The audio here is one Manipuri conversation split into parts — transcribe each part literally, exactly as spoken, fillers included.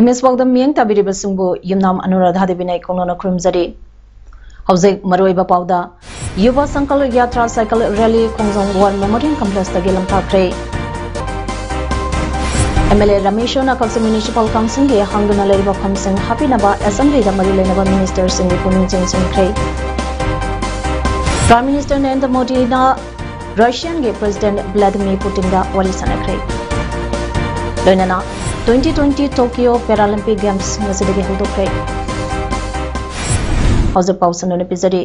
ꯏꯃꯦꯖ ꯄꯥꯎꯗ ꯃꯤꯠꯌꯦꯡ ꯇꯥꯕꯤꯔꯤꯕꯁꯤꯡꯕꯨ ꯌꯨꯝꯅꯥꯝ ꯑꯅꯨꯔꯥꯙꯥ ꯗꯦꯕꯤꯅ ꯏꯀꯣꯛꯅꯅ ꯈꯨꯔꯨꯝꯖꯔꯤ꯫ ꯍꯧꯖꯤꯛ ꯃꯔꯨꯑꯣꯏꯕ ꯄꯥꯎꯗ, ꯌꯨꯕ ꯁꯪꯀꯜ ꯌꯥꯇ꯭ꯔꯥ cycle rally Khongjom war memorial ꯀꯝꯄ꯭ꯂꯦꯛꯁꯇꯒꯤ ꯂꯝꯊꯥꯈ꯭ꯔꯦ꯫ ꯑꯦꯝ ꯑꯦꯜ ꯑꯦ ꯔꯃꯦꯁꯣꯅ ꯀꯛꯆꯤꯡ ꯃ꯭ꯌꯨꯅꯤꯁꯤꯄꯥꯜ ꯀꯥꯎꯟꯁꯤꯜꯒꯤ ꯍꯥꯡꯗꯨꯅ ꯂꯩꯔꯤꯕ ꯐꯝꯁꯤꯡ ꯍꯥꯞꯄꯤꯅꯕ ꯑꯦꯁꯦꯝꯕ꯭ꯂꯤꯗ ꯃꯔꯤ ꯂꯩꯅꯕ ꯃꯤꯅꯤꯁꯇꯔꯁꯤꯡꯒꯤ ꯄꯨꯛꯅꯤꯡ ꯆꯤꯡꯁꯤꯟꯈ꯭ꯔꯦ꯫ ꯄ꯭ꯔꯥꯏꯝ ꯃꯤꯅꯤꯁꯇꯔ ꯅꯔꯦꯟꯗ꯭ꯔ ꯃꯣꯗꯤꯅ ꯔꯁꯤꯌꯥꯟꯒꯤ ꯄ꯭ꯔꯦꯁꯤꯗꯦꯟꯠ ꯚ꯭ꯂꯥꯗꯤꯃꯤꯔ ꯄꯨꯇꯤꯟꯒ ꯋꯥꯔꯤ ꯁꯥꯟꯅꯈ꯭ꯔꯦ꯫ ꯂꯣꯏꯅꯅ twenty twenty Tokyo Paralympic Games ꯉꯁꯤꯗꯒꯤ ꯍꯧꯗꯣꯛꯈ꯭ꯔꯦ꯫ ꯍꯧꯖꯤꯛ ꯄꯥꯎ ꯁꯟꯗꯣꯛꯅ ꯄꯤꯖꯔꯤ꯫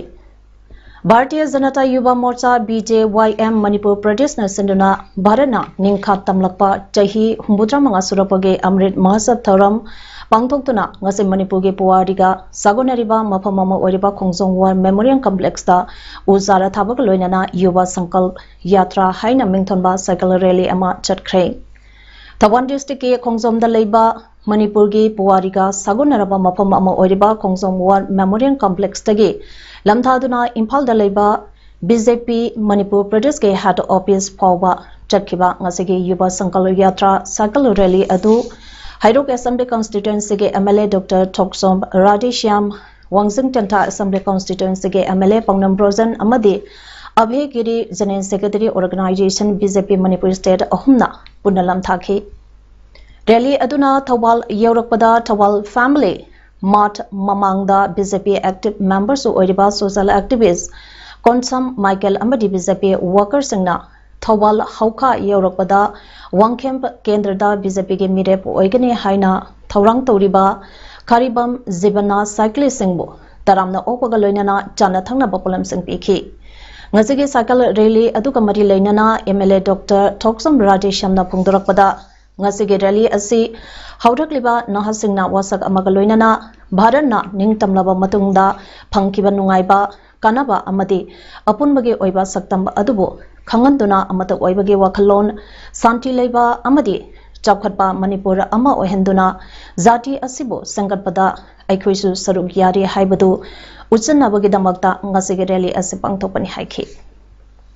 Bharatiya Janata ꯌꯨꯕ ꯃꯣꯔꯆꯥ, B J Y M, Manipur ꯄ꯭ꯔꯗꯦꯁꯅ ꯁꯤꯟꯗꯨꯅ ꯚꯥꯔꯠꯅ ꯅꯤꯡꯈꯥ ꯇꯝꯂꯛꯄ ꯆꯍꯤ ꯍꯨꯝꯐꯨꯇꯔꯥ ꯃꯉꯥ ꯁꯨꯔꯛꯄꯒꯤ ꯑꯃ꯭ꯔꯤꯠ ꯃꯍꯣꯠꯁꯕ ꯊꯧꯔꯝ ꯄꯥꯡꯊꯣꯛꯇꯨꯅ ꯉꯁꯤ ꯃꯅꯤꯄꯨꯔꯒꯤ ꯄꯨꯋꯥꯔꯤꯒ ꯁꯥꯒꯣꯟꯅꯔꯤꯕ ꯃꯐꯝ ꯑꯃ ꯑꯣꯏꯔꯤꯕ ꯈꯣꯡꯖꯣꯝ ꯋꯥꯔ ꯃꯦꯃꯣꯔꯤꯌꯦꯜ ꯀꯝꯄ꯭ꯂꯦꯛꯁꯇ ꯎ ꯆꯥꯔꯥ ꯊꯥꯕꯒ ꯂꯣꯏꯅꯅ ꯌꯨꯕ ꯁꯪꯀꯜꯞ ꯌꯥꯇ꯭ꯔꯥ ꯍꯥꯏꯅ ꯃꯤꯡꯊꯣꯟꯕ ꯁꯥꯏꯀꯜ ꯔꯦꯂꯤ ꯑꯃ ꯆꯠꯈ꯭ꯔꯦ꯫ ꯊꯧꯕꯥꯜ ꯗꯤꯁꯇ꯭ꯔꯤꯛꯀꯤ ꯈꯣꯡꯖꯣꯝꯗ ꯂꯩꯕ ꯃꯅꯤꯄꯨꯔꯒꯤ ꯄꯨꯋꯥꯔꯤꯒ ꯁꯥꯒꯣꯟꯅꯔꯕ ꯃꯐꯝ ꯑꯃ ꯑꯣꯏꯔꯤꯕ ꯈꯣꯡꯖꯣꯝ ꯋꯥꯔ ꯃꯦꯃꯣꯔꯤꯌꯦꯜ ꯀꯝꯄ꯭ꯂꯦꯛꯁꯇꯒꯤ ꯂꯝꯊꯥꯗꯨꯅ ꯏꯝꯐꯥꯜꯗ ꯂꯩꯕ B J P ꯃꯅꯤꯄꯨꯔ ꯄ꯭ꯔꯗꯦꯁꯀꯤ ꯍꯦꯗ ꯑꯣꯐꯤꯁ ꯐꯥꯎꯕ ꯆꯠꯈꯤꯕ ꯉꯁꯤꯒꯤ ꯌꯨꯕ ꯁꯪꯀꯜꯞ ꯌꯥꯇ꯭ꯔꯥ ꯁꯥꯏꯀꯜ ꯔꯦꯂꯤ ꯑꯗꯨ ꯍꯩꯔꯣꯛ ꯑꯦꯁꯦꯝꯕ꯭ꯂꯤ ꯀꯟꯁꯇꯤꯇ꯭ꯋꯦꯟꯁꯤꯒꯤ M L A Doctor Thokchom Radheshyam, Wangjing Tentha assembly ꯀꯟꯁꯇꯤꯇ꯭ꯋꯦꯟꯁꯤꯒꯤ M L A Paknam Brojen ꯑꯃꯗꯤ Abhay Giri general secretary organization B J P Manipur state ꯑꯍꯨꯝꯅ ꯄꯨꯟꯅ ꯂꯝꯊꯥꯈꯤ꯫ ꯔꯦꯂꯤ ꯑꯗꯨꯅ ꯊꯧꯕꯥꯜ ꯌꯧꯔꯛꯄꯗ ꯊꯧꯕꯥꯜ ꯐꯦꯃꯤꯂꯤ ꯃꯥꯔꯠ ꯃꯃꯥꯡꯗ B J P ꯑꯦꯛꯇꯤꯚ ꯃꯦꯝꯕꯔꯁꯨ ꯑꯣꯏꯔꯤꯕ ꯁꯣꯁꯤꯌꯦꯜ ꯑꯦꯛꯇꯤꯚꯤꯁ ꯀꯣꯟꯁꯝ ꯃꯥꯏꯀꯦꯜ ꯑꯃꯗꯤ B J P ꯋꯥꯀꯔꯁꯤꯡꯅ ꯊꯧꯕꯥꯜ ꯍꯧꯈꯥ ꯌꯧꯔꯛꯄꯗ ꯋꯥꯡꯈꯦꯝ ꯀꯦꯟꯗ꯭ꯔꯗ B J Pꯒꯤ ꯃꯤꯔꯦꯞ ꯑꯣꯏꯒꯅꯤ ꯍꯥꯏꯅ ꯊꯧꯔꯥꯡ ꯇꯧꯔꯤꯕ ꯈꯥꯔꯤꯕꯝ ꯖꯤꯕꯟꯅ ꯁꯥꯏꯀ꯭ꯂꯤꯁꯁꯤꯡꯕꯨ ꯇꯔꯥꯝꯅ ꯑꯣꯛꯄꯒ ꯂꯣꯏꯅꯅ ꯆꯥꯅ ꯊꯛꯅꯕ ꯄꯣꯠꯂꯝꯁꯤꯡ ꯄꯤꯈꯤ꯫ ꯉꯁꯤꯒꯤ ꯁꯥꯏꯀꯜ ꯔꯦꯂꯤ ꯑꯗꯨꯒ ꯃꯔꯤ ꯂꯩꯅꯅ M L A Doctor ꯊꯣꯛꯆꯣꯝ ꯔꯥꯙꯦꯁ꯭ꯌꯥꯝꯅ ꯐꯣꯡꯗꯣꯔꯛꯄꯗ, ꯉꯁꯤꯒꯤ ꯔꯦꯂꯤ ꯑꯁꯤ ꯍꯧꯔꯛꯂꯤꯕ ꯅꯍꯥꯁꯤꯡꯅ ꯋꯥꯁꯛ ꯑꯃꯒ ꯂꯣꯏꯅꯅ ꯚꯥꯔꯠꯅ ꯅꯤꯡꯇꯝꯂꯕ ꯃꯇꯨꯡꯗ ꯐꯪꯈꯤꯕ ꯅꯨꯡꯉꯥꯏꯕ, ꯀꯥꯟꯅꯕ ꯑꯃꯗꯤ ꯑꯄꯨꯟꯕꯒꯤ ꯑꯣꯏꯕ ꯁꯛꯇꯝ ꯑꯗꯨꯕꯨ ꯈꯪꯍꯟꯗꯨꯅ ꯑꯃꯠꯇ ꯑꯣꯏꯕꯒꯤ ꯋꯥꯈꯜꯂꯣꯟ, ꯁꯥꯟꯇꯤ ꯂꯩꯕ ꯑꯃꯗꯤ ꯆꯥꯎꯈꯠꯄ ꯃꯅꯤꯄꯨꯔ ꯑꯃ ꯑꯣꯏꯍꯟꯗꯨꯅ ꯖꯥꯇꯤ ꯑꯁꯤꯕꯨ ꯁꯦꯝꯒꯠꯄꯗ ꯑꯩꯈꯣꯏꯁꯨ ꯁꯔꯨꯛ ꯌꯥꯔꯤ ꯍꯥꯏꯕꯗꯨ ꯎꯠꯆꯅꯕꯒꯤꯗꯃꯛꯇ ꯉꯁꯤꯒꯤ ꯔꯦꯂꯤ ꯑꯁꯤ ꯄꯥꯡꯊꯣꯛꯄꯅꯤ ꯍꯥꯏꯈꯤ꯫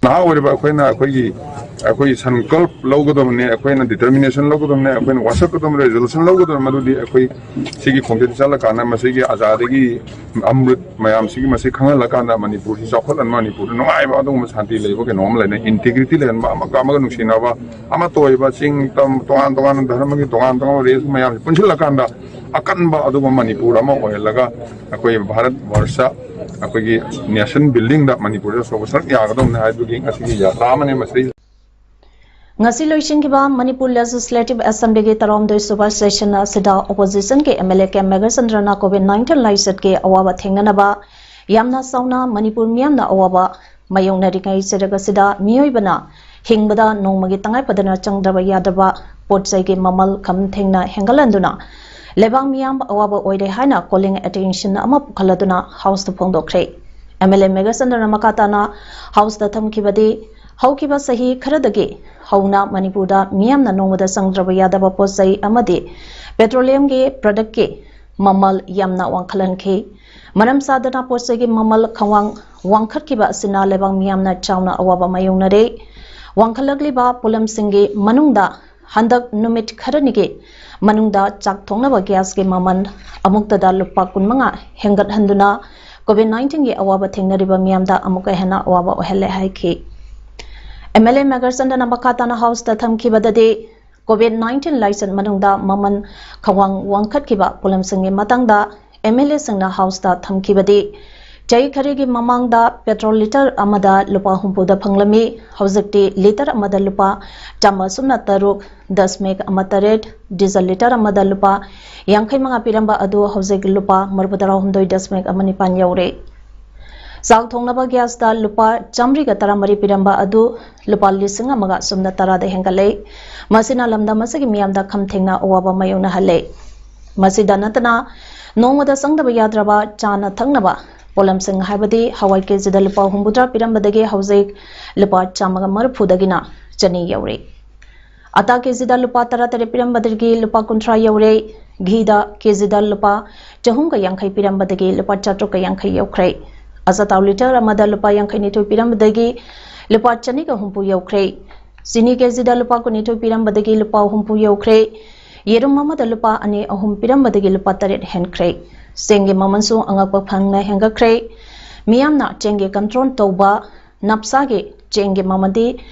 ꯅꯍꯥ ꯑꯣꯏꯔꯤꯕ ꯑꯩꯈꯣꯏꯅ ꯑꯩꯈꯣꯏꯒꯤ ꯑꯩꯈꯣꯏ ꯁꯟꯀꯜꯞ ꯂꯧꯒꯗꯕꯅꯦ, ꯑꯩꯈꯣꯏꯅ ꯗꯤꯇꯔꯃꯤꯅꯦꯁꯟ ꯂꯧꯒꯗꯕꯅꯦ, ꯑꯩꯈꯣꯏꯅ ꯋꯥꯁꯛꯀꯗꯕꯅꯦ, ꯔꯤꯖꯣꯂꯨꯁꯟ ꯂꯧꯒꯗꯕꯅꯦ꯫ ꯃꯗꯨꯗꯤ ꯑꯩꯈꯣꯏ ꯁꯤꯒꯤ ꯈꯣꯡꯆꯠ ꯆꯠꯂꯀꯥꯟꯗ ꯃꯁꯤꯒꯤ ꯑꯖꯥꯗꯤꯒꯤ ꯑꯃ꯭ꯔꯤꯠ ꯃꯌꯥꯝꯁꯤꯒꯤ ꯃꯁꯤ ꯈꯪꯍꯜꯂꯀꯥꯟꯗ ꯃꯅꯤꯄꯨꯔꯁꯤ ꯆꯥꯎꯈꯠꯍꯟꯕ, ꯃꯅꯤꯄꯨꯔꯗ ꯅꯨꯡꯉꯥꯏꯕ ꯑꯗꯨꯒꯨꯝꯕ ꯁꯥꯟꯇꯤ ꯂꯩꯕ ꯀꯩꯅꯣ ꯑꯃ ꯂꯩꯅ, ꯏꯟꯇꯤꯒ꯭ꯔꯤꯇꯤ ꯂꯩꯍꯟꯕ, ꯑꯃꯒ ꯑꯃꯒ ꯅꯨꯡꯁꯤꯅꯕ, ꯑꯃꯠꯇ ꯑꯣꯏꯕ ꯆꯤꯡ ꯇꯝ ꯇꯣꯉꯥꯟ ꯇꯣꯉꯥꯟꯅ ꯙꯔꯃꯒꯤ ꯇꯣꯉꯥꯟ ꯇꯣꯉꯥꯟꯕ ꯔꯦꯁ ꯃꯌꯥꯝꯁꯤ ꯄꯨꯟꯁꯤꯜꯂꯀꯥꯟꯗ ꯑꯀꯟꯕ ꯑꯗꯨꯒꯨꯝꯕ ꯃꯅꯤꯄꯨꯔ ꯑꯃ ꯑꯣꯏꯍꯜꯂꯒ ꯑꯩꯈꯣꯏ ꯚꯥꯔꯠ ꯚꯔꯁ ꯑꯩꯈꯣꯏꯒꯤ ꯅꯦꯁꯟ ꯕꯤꯜꯗꯤꯡꯗ ꯃꯅꯤꯄꯨꯔꯗ ꯑꯆꯧꯕ ꯁꯔꯨꯛ ꯌꯥꯒꯗꯕꯅꯤ ꯍꯥꯏꯕꯒꯤ ꯉꯁꯤꯒꯤ ꯌꯥꯇ꯭ꯔꯥ ꯑꯃꯅꯤ ꯃꯁꯤ꯫ ꯉꯁꯤ ꯂꯣꯏꯁꯤꯟꯈꯤꯕ ꯃꯅꯤꯄꯨꯔ ꯂꯦꯖꯤꯁꯂꯦꯇꯤꯚ ꯑꯦꯁꯦꯝꯕ꯭ꯂꯤꯒꯤ ꯇꯔꯥꯍꯨꯝꯗꯣꯏ ꯁꯨꯕ ꯁꯦꯁꯟ ꯑꯁꯤꯗ ꯑꯣꯄꯣꯖꯤꯁꯟꯒꯤ ꯑꯦꯝ ꯑꯦꯜ ꯑꯦ ꯀꯦ ꯃꯦꯘꯆꯟꯗ꯭ꯔꯅ ꯀꯣꯚꯤꯗ ꯅꯥꯏꯟꯇꯤꯟ ꯂꯥꯏꯆꯠꯀꯤ ꯑꯋꯥꯕ ꯊꯦꯡꯅꯅꯕ ꯌꯥꯝꯅ ꯆꯥꯎꯅ ꯃꯅꯤꯄꯨꯔ ꯃꯤꯌꯥꯝꯅ ꯑꯋꯥꯕ ꯃꯥꯌꯣꯛꯅꯔꯤꯉꯩ ꯆꯩꯔꯛ ꯑꯁꯤꯗ ꯃꯤꯑꯣꯏꯕꯅ ꯍꯤꯡꯕꯗ ꯅꯣꯡꯃꯒꯤ ꯇꯉꯥꯏ ꯐꯗꯅ ꯆꯪꯗ꯭ꯔꯕ ꯌꯥꯗ꯭ꯔꯕ ꯄꯣꯠ ꯆꯩꯒꯤ ꯃꯃꯜ ꯈꯝ ꯊꯦꯡꯅ ꯍꯦꯟꯒꯠꯍꯟꯗꯨꯅ ꯂꯩꯕꯥꯛ ꯃꯤꯌꯥꯝ ꯑꯋꯥꯕ ꯑꯣꯏꯔꯦ ꯍꯥꯏꯅ ꯀꯣꯂꯤꯡ ꯑꯦꯇꯦꯟꯁꯟ ꯑꯃ ꯄꯨꯈꯠꯂꯗꯨꯅ ꯍꯥꯎꯁꯇ ꯐꯣꯡꯗꯣꯛꯈ꯭ꯔꯦ꯫ ꯑꯦꯝ ꯑꯦꯜ ꯑꯦ ꯃꯦꯘꯆꯟꯗ꯭ꯔꯅ ꯃꯈꯥ ꯇꯥꯅ ꯍꯥꯎꯁꯇ ꯊꯝꯈꯤꯕꯗꯤ ꯍꯧꯈꯤꯕ ꯆꯍꯤ ꯈꯔꯗꯒꯤ ꯍꯧꯅ ꯃꯅꯤꯄꯨꯔꯗ ꯃꯤꯌꯥꯝꯅ ꯅꯣꯡꯃꯗ ꯆꯪꯗ꯭ꯔꯕ ꯌꯥꯗꯕ ꯄꯣꯠ ꯆꯩ ꯑꯃꯗꯤ ꯄꯦꯇ꯭ꯔꯣꯂꯤꯌꯝꯒꯤ ꯄ꯭ꯔꯗꯛꯀꯤ ꯃꯃꯜ ꯌꯥꯝꯅ ꯋꯥꯡꯈꯠꯍꯟꯈꯤ꯫ ꯃꯔꯝ ꯆꯥꯗꯅ ꯄꯣꯠ ꯆꯩꯒꯤ ꯃꯃꯜ ꯈꯪꯋꯥꯡ ꯋꯥꯡꯈꯠꯈꯤꯕ ꯑꯁꯤꯅ ꯂꯩꯕꯥꯛ ꯃꯤꯌꯥꯝꯅ ꯆꯥꯎꯅ ꯑꯋꯥꯕ ꯃꯥꯌꯣꯛꯅꯔꯦ꯫ ꯋꯥꯡꯈꯠꯂꯛꯂꯤꯕ ꯄꯣꯠꯂꯝꯁꯤꯡꯒꯤ ꯃꯅꯨꯡꯗ ꯍꯟꯗꯛ ꯅꯨꯃꯤꯠ ꯈꯔꯅꯤꯒꯤ ꯃꯅꯨꯡꯗ ꯆꯥꯛ ꯊꯣꯡꯅꯕ ꯒ꯭ꯌꯥꯁꯀꯤ ꯃꯃꯜ ꯑꯃꯨꯛꯇꯗ ꯂꯨꯄꯥ ꯀꯨꯟꯃꯉꯥ ꯍꯦꯟꯒꯠꯍꯟꯗꯨꯅ ꯀꯣꯚꯤꯗ ꯅꯥꯏꯟꯇꯤꯟꯒꯤ ꯑꯋꯥꯕ ꯊꯦꯡꯅꯔꯤꯕ ꯃꯤꯌꯥꯝꯗ ꯑꯃꯨꯛꯀ ꯍꯦꯟꯅ ꯑꯋꯥꯕ ꯑꯣꯏꯍꯜꯂꯦ ꯍꯥꯏꯈꯤ꯫ ꯑꯦꯝ ꯑꯦꯜ ꯑꯦ ꯃꯦꯒꯔꯆꯟꯗ꯭ꯔꯅ ꯃꯈꯥ ꯇꯥꯅ ꯍꯥꯎꯁꯇ ꯊꯝꯈꯤꯕꯗꯗꯤ ꯀꯣꯚꯤꯗ ꯅꯥꯏꯟꯇꯤꯟ ꯂꯥꯏꯆꯠ ꯃꯅꯨꯡꯗ ꯃꯃꯜ ꯈꯪꯋꯥꯡ ꯋꯥꯡꯈꯠꯈꯤꯕ ꯄꯣꯠꯂꯝꯁꯤꯡꯒꯤ ꯃꯇꯥꯡꯗ ꯑꯦꯝ ꯑꯦꯜ ꯑꯦꯁꯤꯡꯅ ꯍꯥꯎꯁꯇ ꯊꯝꯈꯤꯕꯗꯤ ꯆꯍꯤ ꯈꯔꯒꯤ ꯃꯃꯥꯡꯗ ꯄꯦꯇ꯭ꯔꯣꯜ ꯂꯤꯇꯔ ꯑꯃꯗ ꯂꯨꯄꯥ ꯍꯨꯝꯐꯨꯗ ꯐꯪꯂꯝꯃꯤ, ꯍꯧꯖꯤꯛꯇꯤ ꯂꯤꯇꯔ ꯑꯃꯗ ꯂꯨꯄꯥ ꯆꯥꯝꯃ ꯁꯨꯞꯅ ꯇꯔꯨꯛ ꯗꯁꯃꯤꯛ ꯑꯃ ꯇꯔꯦꯠ, ꯗꯤꯖꯜ ꯂꯤꯇꯔ ꯑꯃꯗ ꯂꯨꯄꯥ ꯌꯥꯡꯈꯩ ꯃꯉꯥ ꯄꯤꯔꯝꯕ ꯑꯗꯨ ꯍꯧꯖꯤꯛ ꯂꯨꯄꯥ ꯃꯔꯤꯐꯨ ꯇꯔꯥ ꯍꯨꯝꯗꯣꯏ ꯗꯁꯃꯤꯛ ꯑꯃ ꯅꯤꯄꯥꯟ ꯌꯧꯔꯦ꯫ ꯆꯥꯛ ꯊꯣꯡꯅꯕ ꯒ꯭ꯌꯥꯁꯇ ꯂꯨꯄꯥ ꯆꯥꯃꯔꯤꯒ ꯇꯔꯥꯃꯔꯤ ꯄꯤꯔꯝꯕ ꯑꯗꯨ ꯂꯨꯄꯥ ꯂꯤꯁꯤꯡ ꯑꯃꯒ ꯁꯨꯞꯅ ꯇꯔꯥꯗ ꯍꯦꯟꯒꯠꯂꯦ꯫ ꯃꯁꯤꯅ ꯂꯝꯗꯝ ꯑꯁꯤꯒꯤ ꯃꯤꯌꯥꯝꯗ ꯈꯝ ꯊꯦꯡꯅ ꯑꯋꯥꯕ ꯃꯥꯌꯣꯛꯅꯍꯜꯂꯦ꯫ ꯃꯁꯤꯗ ꯅꯠꯇꯅ ꯅꯣꯡꯃꯗ ꯆꯪꯗꯕ ꯌꯥꯗ꯭ꯔꯕ ꯆꯥꯅ ꯊꯛꯅꯕ ꯄꯣꯠꯂꯝꯁꯤꯡ ꯍꯥꯏꯕꯗꯤ ꯍꯋꯥꯏ ꯀꯦꯖꯤꯗ ꯂꯨꯄꯥ ꯍꯨꯝꯐꯨꯇꯔꯥ ꯄꯤꯔꯝꯕꯗꯒꯤ ꯍꯧꯖꯤꯛ ꯂꯨꯄꯥ ꯆꯥꯝꯃꯒ ꯃꯔꯤꯐꯨꯗꯒꯤꯅ ꯆꯅꯤ ꯌꯧꯔꯦ꯫ ꯑꯇꯥ ꯀꯦꯖꯤꯗ ꯂꯨꯄꯥ ꯇꯔꯥꯇꯔꯦꯠ ꯄꯤꯔꯝꯕꯗꯒꯤ ꯂꯨꯄꯥ ꯀꯨꯟꯊ꯭ꯔꯥ ꯌꯧꯔꯦ꯫ ꯘꯤꯗ ꯀꯦꯖꯤꯗ ꯂꯨꯄꯥ ꯆꯍꯨꯝꯒ ꯌꯥꯡꯈꯩ ꯄꯤꯔꯝꯕꯗꯒꯤ ꯂꯨꯄꯥ ꯆꯥꯇ꯭ꯔꯨꯛꯀ ꯌꯥꯡꯈꯩ ꯌꯧꯈ꯭ꯔꯦ꯫ ꯑꯆꯥꯊꯥꯎ ꯂꯤꯇꯔ ꯑꯃꯗ ꯂꯨꯄꯥ ꯌꯥꯡꯈꯩꯅꯤꯊꯣꯏ ꯄꯤꯔꯝꯕꯗꯒꯤ ꯂꯨꯄꯥ ꯆꯅꯤꯒ ꯍꯨꯝꯐꯨ ꯌꯧꯈ꯭ꯔꯦ꯫ ꯆꯤꯅꯤ ꯀꯦꯖꯤꯗ ꯂꯨꯄꯥ ꯀꯨꯟꯅꯤꯊꯣꯏ ꯄꯤꯔꯝꯕꯗꯒꯤ ꯂꯨꯄꯥ ꯍꯨꯝꯐꯨ ꯌꯧꯈ꯭ꯔꯦ꯫ ꯌꯦꯔꯨꯝ ꯑꯃꯗ ꯂꯨꯄꯥ ꯑꯅꯤ ꯑꯍꯨꯝ ꯄꯤꯔꯝꯕꯗꯒꯤ ꯂꯨꯄꯥ ꯇꯔꯦꯠ ꯍꯦꯟꯈ꯭ꯔꯦ꯫ ꯆꯦꯡꯒꯤ ꯃꯃꯜꯁꯨ ꯑꯉꯛꯄ ꯐꯪꯅ ꯍꯦꯟꯒꯠꯈ꯭ꯔꯦ꯫ ꯃꯤꯌꯥꯝꯅ ꯆꯦꯡꯒꯤ ꯀꯟꯇ꯭ꯔꯣꯜ ꯇꯧꯕ ꯅꯞꯁꯥꯒꯤ ꯆꯦꯡꯒꯤ ꯃꯃꯜꯗꯤ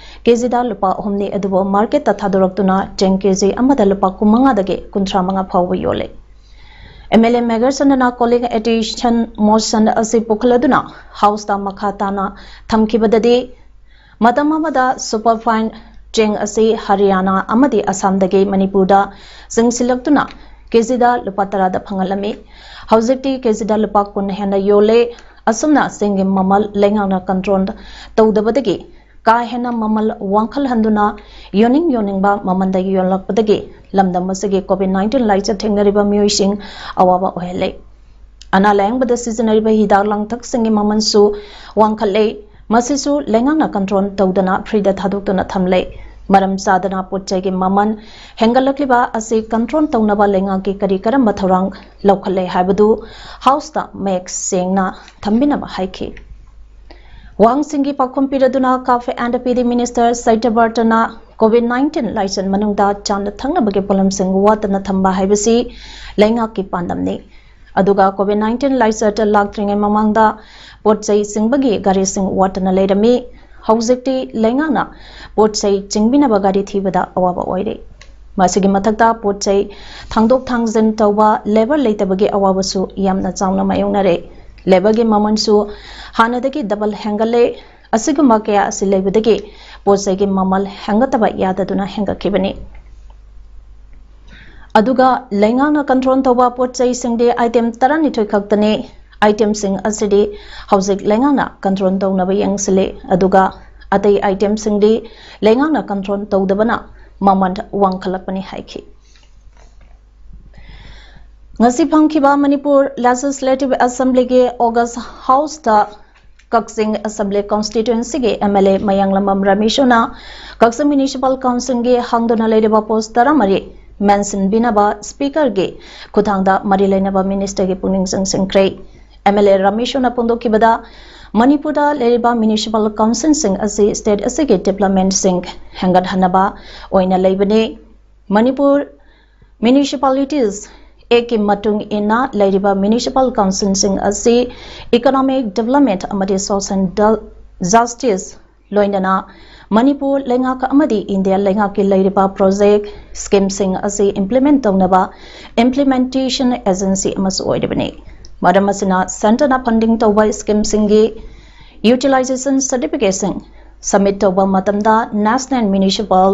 ꯀꯦꯖꯤꯗ ꯂꯨꯄꯥ ꯑꯍꯨꯝꯅꯤ, ꯑꯗꯨꯕꯨ ꯃꯥꯔꯀꯦꯠꯇ ꯊꯥꯗꯣꯔꯛꯇꯨꯅ ꯆꯦꯡ ꯀꯦꯖꯤ ꯑꯃꯗ ꯂꯨꯄꯥ ꯀꯨꯟꯃꯉꯥꯗꯒꯤ ꯀꯨꯟꯊ꯭ꯔꯥ ꯃꯉꯥ ꯐꯥꯎꯕ ꯌꯣꯜꯂꯤ꯫ ꯑꯦꯝ ꯑꯦꯜ ꯑꯦ ꯃꯦꯒꯔꯁꯟꯗꯅ calling attention motion ꯑꯁꯤ ꯄꯨꯈꯠꯂꯗꯨꯅ ꯍꯥꯎꯁꯇ ꯃꯈꯥ ꯇꯥꯅ ꯊꯝꯈꯤꯕꯗꯗꯤ, ꯃꯇꯝ ꯑꯃꯗ ꯁꯨꯄꯔꯐꯥꯏꯟ ꯆꯦꯡ ꯑꯁꯤ ꯍꯔꯤꯌꯥꯅꯥ ꯑꯃꯗꯤ ꯑꯁꯥꯝꯗꯒꯤ ꯃꯅꯤꯄꯨꯔꯗ ꯆꯪꯁꯤꯜꯂꯛꯇꯨꯅ ꯀꯦꯖꯤꯗ ꯂꯨꯄꯥ ꯇꯔꯥꯗ ꯐꯪꯍꯜꯂꯝꯃꯤ꯫ ꯍꯧꯖꯤꯛꯇꯤ ꯀꯦꯖꯤꯗ ꯂꯨꯄꯥ ꯀꯨꯟ ꯍꯦꯟꯅ ꯌꯣꯜꯂꯦ꯫ ꯑꯁꯨꯝꯅ ꯆꯦꯡꯒꯤ ꯃꯃꯜ ꯂꯩꯉꯥꯛꯅ ꯀꯟꯇ꯭ꯔꯣꯜ ꯇꯧꯗꯕꯗꯒꯤ ꯀꯥ ꯍꯦꯟꯅ ꯃꯃꯜ ꯋꯥꯡꯈꯠꯍꯟꯗꯨꯅ ꯌꯣꯟꯅꯤꯡ ꯌꯣꯟꯅꯤꯡꯕ ꯃꯃꯜꯗ ꯌꯣꯜꯂꯛꯄꯗꯒꯤ ꯂꯝꯗꯝ ꯑꯁꯤꯒꯤ ꯀꯣꯚꯤꯗ ꯅꯥꯏꯟꯇꯤꯟ ꯂꯥꯏꯆꯠ ꯊꯦꯡꯅꯔꯤꯕ ꯃꯤꯑꯣꯏꯁꯤꯡ ꯑꯋꯥꯕ ꯑꯣꯏꯍꯜꯂꯦ꯫ ꯑꯅꯥ ꯂꯥꯌꯦꯡꯕꯗ ꯁꯤꯖꯤꯟꯅꯔꯤꯕ ꯍꯤꯗꯥꯛ ꯂꯥꯡꯊꯛꯁꯤꯡꯒꯤ ꯃꯃꯜꯁꯨ ꯋꯥꯡꯈꯠꯂꯦ꯫ ꯃꯁꯤꯁꯨ ꯂꯩꯉꯥꯛꯅ ꯀꯟꯇ꯭ꯔꯣꯜ ꯇꯧꯗꯅ ꯐ꯭ꯔꯤꯗ ꯊꯥꯗꯣꯛꯇꯨꯅ ꯊꯝꯂꯦ꯫ ꯃꯔꯝ ꯆꯥꯗꯅ ꯄꯣꯠ ꯆꯩꯒꯤ ꯃꯃꯜ ꯍꯦꯟꯒꯠꯂꯛꯂꯤꯕ ꯑꯁꯤ ꯀꯟꯇ꯭ꯔꯣꯜ ꯇꯧꯅꯕ ꯂꯩꯉꯥꯛꯀꯤ ꯀꯔꯤ ꯀꯔꯝꯕ ꯊꯧꯔꯥꯡ ꯂꯧꯈꯠꯂꯦ ꯍꯥꯏꯕꯗꯨ ꯍꯥꯎꯁꯇ ꯃꯌꯦꯛ ꯁꯦꯡꯅ ꯊꯝꯕꯤꯅꯕ ꯍꯥꯏꯈꯤ꯫ ꯋꯥꯍꯪꯁꯤꯡꯒꯤ ꯄꯥꯎꯈꯨꯝ ꯄꯤꯔꯗꯨꯅ ꯀꯥꯐ ꯑꯦꯟ ꯄꯤ ꯗꯤ ꯃꯤꯅꯤꯁꯇꯔ ꯁꯩꯇꯕꯔꯇꯅ ꯀꯣꯚꯤꯗ ꯅꯥꯏꯟꯇꯤꯟ ꯂꯥꯏꯆꯠ ꯃꯅꯨꯡꯗ ꯆꯥꯅ ꯊꯛꯅꯕꯒꯤ ꯄꯣꯠꯂꯝꯁꯤꯡ ꯋꯥꯠꯇꯅ ꯊꯝꯕ ꯍꯥꯏꯕꯁꯤ ꯂꯩꯉꯥꯛꯀꯤ ꯄꯥꯟꯗꯝꯅꯤ꯫ ꯑꯗꯨꯒ ꯀꯣꯚꯤꯗ ꯅꯥꯏꯟꯇꯤꯟ ꯂꯥꯏꯆꯠ ꯂꯥꯛꯇ꯭ꯔꯤꯉꯩ ꯃꯃꯥꯡꯗ ꯄꯣꯠ ꯆꯩ ꯆꯤꯡꯕꯒꯤ ꯒꯥꯔꯤꯁꯤꯡ ꯋꯥꯠꯇꯅ ꯂꯩꯔꯝꯃꯤ꯫ ꯍꯧꯖꯤꯛꯇꯤ ꯂꯩꯉꯥꯛꯅ ꯄꯣꯠ ꯆꯩ ꯆꯤꯡꯕꯤꯅꯕ ꯒꯥꯔꯤ ꯊꯤꯕꯗ ꯑꯋꯥꯕ ꯑꯣꯏꯔꯦ꯫ ꯃꯁꯤꯒꯤ ꯃꯊꯛꯇ ꯄꯣꯠ ꯆꯩ ꯊꯥꯡꯗꯣꯛ ꯊꯥꯡꯖꯤꯟ ꯇꯧꯕ ꯂꯦꯕꯔ ꯂꯩꯇꯕꯒꯤ ꯑꯋꯥꯕꯁꯨ ꯌꯥꯝꯅ ꯆꯥꯎꯅ ꯃꯥꯌꯣꯛꯅꯔꯦ꯫ ꯂꯦꯕꯔꯒꯤ ꯃꯃꯜꯁꯨ ꯍꯥꯟꯅꯗꯒꯤ ꯗꯕꯜ ꯍꯦꯟꯒꯠꯂꯦ꯫ ꯑꯁꯤꯒꯨꯝꯕ ꯀꯌꯥ ꯑꯁꯤ ꯂꯩꯕꯗꯒꯤ ꯄꯣꯠ ꯆꯩꯒꯤ ꯃꯃꯜ ꯍꯦꯟꯒꯠꯇꯕ ꯌꯥꯗꯗꯨꯅ ꯍꯦꯟꯒꯠꯈꯤꯕꯅꯤ꯫ ꯑꯗꯨꯒ ꯂꯩꯉꯥꯛꯅ ꯀꯟꯇ꯭ꯔꯣꯜ ꯇꯧꯕ ꯄꯣꯠ ꯆꯩꯁꯤꯡꯗꯤ ꯑꯥꯏꯇꯦꯝ ꯇꯔꯥꯅꯤꯊꯣꯏ ꯈꯛꯇꯅꯤ꯫ itemꯁꯤꯡ ꯑꯁꯤꯗꯤ ꯍꯧꯖꯤꯛ ꯂꯩꯉꯥꯛꯅ control ꯇꯧꯅꯕ ꯌꯦꯡꯁꯤꯜꯂꯤ, ꯑꯗꯨꯒ ꯑꯇꯩ itemꯁꯤꯡꯗꯤ ꯂꯩꯉꯥꯛꯅ control ꯇꯧꯗꯕꯅ ꯃꯃꯜ ꯋꯥꯡꯈꯠꯂꯛꯄꯅꯤ ꯍꯥꯏꯈꯤ꯫ ꯉꯁꯤ ꯐꯝꯈꯤꯕ ꯃꯅꯤꯄꯨꯔ Legislative Assemblyꯒꯤ August Houseꯇ ꯀꯛꯆꯤꯡ Assembly Constituencyꯒꯤ MLA ꯃꯌꯥꯡꯂꯝꯕꯝ ꯔꯃꯦꯁꯣꯅ ꯀꯛꯆꯤꯡ Municipal Councilꯒꯤ ꯍꯥꯡꯗꯨꯅ ꯂꯩꯔꯤꯕ post ꯇꯔꯥꯃꯔꯤ ꯃꯦꯟꯁꯤꯟꯕꯤꯅꯕ Speakerꯒꯤ ꯈꯨꯠꯊꯥꯡꯗ ꯃꯔꯤ ꯂꯩꯅꯕ Ministerꯒꯤ ꯄꯨꯛꯅꯤꯡ ꯆꯤꯡꯁꯤꯟꯈ꯭ꯔꯦ꯫ MLA ꯔꯃꯦꯁꯣꯅ ꯐꯣꯡꯗꯣꯛꯈꯤꯕꯗ, ꯃꯅꯤꯄꯨꯔꯗ ꯂꯩꯔꯤꯕ Municipal Councilꯁꯤꯡ ꯑꯁꯤ state ꯑꯁꯤꯒꯤ developmentꯁꯤꯡ ꯍꯦꯟꯒꯠꯍꯟꯅꯕ ꯑꯣꯏꯅ ꯂꯩꯕꯅꯤ꯫ ꯃꯅꯤꯄꯨꯔ Municipalities Actꯀꯤ ꯃꯇꯨꯡ ꯏꯟꯅ ꯂꯩꯔꯤꯕ Municipal Councilꯁꯤꯡ ꯑꯁꯤ economic development ꯑꯃꯗꯤ social justice ꯂꯣꯏꯅꯅ ꯃꯅꯤꯄꯨꯔ ꯂꯩꯉꯥꯛ ꯑꯃꯗꯤ ꯏꯟꯗꯤꯌꯥ ꯂꯩꯉꯥꯛꯀꯤ ꯂꯩꯔꯤꯕ project schemeꯁꯤꯡ ꯑꯁꯤ implement ꯇꯧꯅꯕ implementation agency ꯑꯃꯁꯨ ꯑꯣꯏꯔꯤꯕꯅꯤ꯫ ꯃꯔꯝ ꯑꯁꯤꯅ centreꯅ funding ꯇꯧꯕ schemeꯁꯤꯡꯒꯤ utilization certificateꯁꯤꯡ submit ꯇꯧꯕ ꯃꯇꯝꯗ National Municipal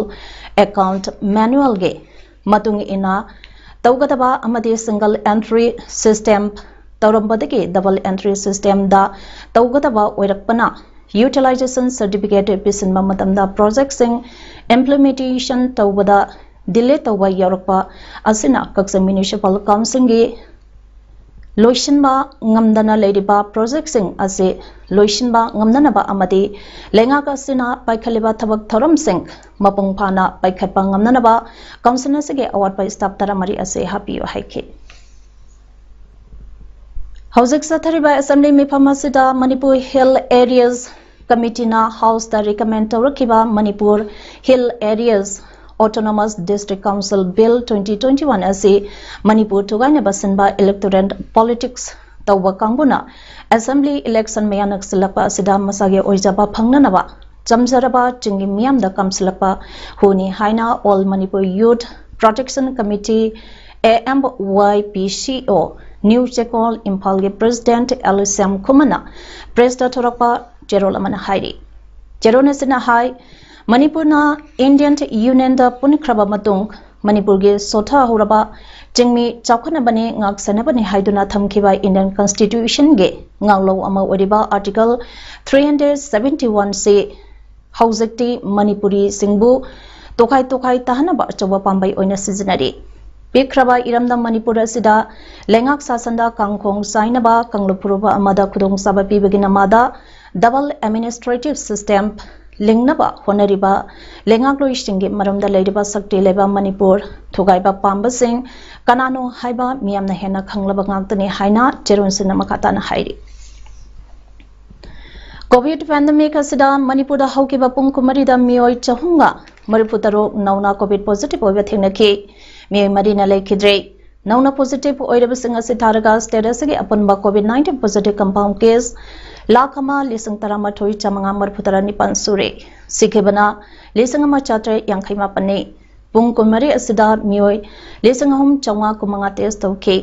Account Manualꯒꯤ ꯃꯇꯨꯡ ꯏꯟꯅ ꯇꯧꯒꯗꯕ ꯑꯃꯗꯤ single entry system ꯇꯧꯔꯝꯕꯗꯒꯤ double entry systemꯗ ꯇꯧꯒꯗꯕ ꯑꯣꯏꯔꯛꯄꯅ utilization certificate ꯄꯤꯁꯤꯟꯕ ꯃꯇꯝꯗ projectꯁꯤꯡ implementation ꯇꯧꯕꯗ delay ꯇꯧꯕ ꯌꯥꯎꯔꯛꯄ ꯑꯁꯤꯅ ꯀꯛꯆꯤꯡ Municipal Councilꯒꯤ ꯂꯣꯏꯁꯤꯟꯕ ꯉꯝꯗꯅ ꯂꯩꯔꯤꯕ projectꯁꯤꯡ ꯑꯁꯤ ꯂꯣꯏꯁꯤꯟꯕ ꯉꯝꯅꯅꯕ ꯑꯃꯗꯤ ꯂꯩꯉꯥꯛ ꯑꯁꯤꯅ ꯄꯥꯏꯈꯠꯂꯤꯕ ꯊꯕꯛ ꯊꯧꯔꯝꯁꯤꯡ ꯃꯄꯨꯡ ꯐꯥꯅ ꯄꯥꯏꯈꯠꯄ ꯉꯝꯅꯅꯕ council ꯑꯁꯤꯒꯤ ꯑꯋꯥꯠꯄ staff ꯇꯔꯥꯃꯔꯤ ꯑꯁꯤ ꯍꯥꯞꯄꯤꯌꯨ ꯍꯥꯏꯈꯤ꯫ ꯍꯧꯖꯤꯛ ꯆꯠꯊꯔꯤꯕ assembly ꯃꯤꯐꯝ ꯑꯁꯤꯗ Manipur Hill Areas Committeeꯅ Houseꯇ recommend ꯇꯧꯔꯛꯈꯤꯕ Manipur Hill Areas Autonomous District Council Bill twenty twenty-one ꯑꯁꯤ ꯃꯅꯤꯄꯨꯔ ꯊꯨꯒꯥꯏꯅꯕ ꯁꯤꯟꯕ electoral politics ꯇꯧꯕ ꯀꯥꯡꯕꯨꯅ assembly election ꯃꯌꯥ ꯅꯛꯁꯤꯜꯂꯛꯄ ꯑꯁꯤꯗ ꯃꯁꯥꯒꯤ ꯑꯣꯏꯖꯕ ꯐꯪꯅꯅꯕ ꯆꯝꯖꯔꯕ ꯆꯤꯡꯒꯤ ꯃꯤꯌꯥꯝꯗ ꯀꯝꯁꯤꯜꯂꯛꯄ ꯍꯨꯅꯤ ꯍꯥꯏꯅ All Manipur Youth Protection Committee, A M Y P C O, New Chekol, ꯏꯝꯐꯥꯜꯒꯤ President ꯑꯦꯂꯤꯁ꯭ꯌꯥꯝ ꯈꯨꯃꯟꯅ pressꯇ ꯊꯣꯔꯛꯄ ꯆꯦꯔꯣꯜ ꯑꯃꯅ ꯍꯥꯏꯔꯤ꯫ ꯆꯦꯔꯣꯜ ꯑꯁꯤꯅ ꯍꯥꯏ, ꯃꯅꯤꯄꯨꯔꯅ Indian Unionꯗ ꯄꯨꯟꯈ꯭ꯔꯕ ꯃꯇꯨꯡ ꯃꯅꯤꯄꯨꯔꯒꯤ ꯁꯣꯊꯍꯧꯔꯕ ꯆꯤꯡꯃꯤ ꯆꯥꯎꯈꯠꯅꯕꯅꯤ, ꯉꯥꯛꯁꯦꯟꯅꯕꯅꯤ ꯍꯥꯏꯗꯨꯅ ꯊꯝꯈꯤꯕ Indian Constitutionꯒꯤ ꯉꯥꯛꯂꯧ ꯑꯃ ꯑꯣꯏꯔꯤꯕ Article three hundred seventy one C ꯍꯧꯖꯤꯛꯇꯤ ꯃꯅꯤꯄꯨꯔꯤꯁꯤꯡꯕꯨ ꯇꯣꯈꯥꯏ ꯇꯣꯈꯥꯏ ꯇꯥꯍꯟꯅꯕ ꯑꯆꯧꯕ ꯄꯥꯝꯕꯩ ꯑꯣꯏꯅ ꯁꯤꯖꯤꯟꯅꯔꯤ꯫ ꯄꯤꯛꯈ꯭ꯔꯕ ꯏꯔꯝꯗꯝ ꯃꯅꯤꯄꯨꯔ ꯑꯁꯤꯗ ꯂꯩꯉꯥꯛ ꯁꯥꯁꯟꯗ ꯀꯥꯡꯈꯣꯡ ꯆꯥꯏꯅꯕ, ꯀꯥꯡꯂꯨꯞ ꯐꯨꯔꯨꯞ ꯑꯃꯗ ꯈꯨꯗꯣꯡꯆꯥꯕ ꯄꯤꯕꯒꯤ ꯅꯃꯥꯗ double administrative system ꯂꯤꯡꯅꯕ ꯍꯣꯠꯅꯔꯤꯕ ꯂꯩꯉꯥꯛꯂꯣꯏꯁꯤꯡꯒꯤ ꯃꯔꯝꯗ ꯂꯩꯔꯤꯕ ꯁꯛꯇꯤ ꯂꯩꯕ ꯃꯅꯤꯄꯨꯔ ꯊꯨꯒꯥꯏꯕ ꯄꯥꯝꯕꯁꯤꯡ ꯀꯅꯥꯅꯣ ꯍꯥꯏꯕ ꯃꯤꯌꯥꯝꯅ ꯍꯦꯟꯅ ꯈꯪꯂꯕ ꯉꯥꯛꯇꯅꯤ ꯍꯥꯏꯅ ꯆꯦꯔꯣꯟꯁꯤꯡꯅ ꯃꯈꯥ ꯇꯥꯅ ꯍꯥꯏꯔꯤ꯫ COVID pandemic ꯑꯁꯤꯗ ꯃꯅꯤꯄꯨꯔꯗ ꯍꯧꯈꯤꯕ ꯄꯨꯡ ꯀꯨꯟꯃꯔꯤꯗ ꯃꯤꯑꯣꯏ ꯆꯍꯨꯝꯒ ꯃꯔꯤꯐꯨ ꯇꯔꯨꯛ ꯅꯧꯅ COVID positive ꯑꯣꯏꯕ ꯊꯦꯡꯅꯈꯤ꯫ ꯃꯤꯑꯣꯏ ꯃꯔꯤꯅ ꯂꯩꯈꯤꯗ꯭ꯔꯦ꯫ ꯅꯧꯅ positive ꯑꯣꯏꯔꯕꯁꯤꯡ ꯑꯁꯤ ꯊꯥꯔꯒ state ꯑꯁꯤꯒꯤ ꯑꯄꯨꯟꯕ COVID nineteen positive confirm case lakh ꯑꯃ ꯂꯤꯁꯤꯡ ꯇꯔꯥꯃꯥꯊꯣꯏ ꯆꯥꯃꯉꯥ ꯃꯔꯤꯐꯨ ꯇꯔꯥ ꯅꯤꯄꯥꯟ ꯁꯨꯔꯦ꯫ ꯁꯤꯈꯤꯕꯅ ꯂꯤꯁꯤꯡ ꯑꯃ ꯆꯥꯇ꯭ꯔꯦꯠ ꯌꯥꯡꯈꯩ ꯃꯥꯄꯟꯅꯤ꯫ ꯄꯨꯡ ꯀꯨꯟꯃꯔꯤ ꯑꯁꯤꯗ ꯃꯤꯑꯣꯏ ꯂꯤꯁꯤꯡ ꯑꯍꯨꯝ ꯆꯥꯃꯉꯥ ꯀꯨꯟꯃꯉꯥ test ꯇꯧꯈꯤ꯫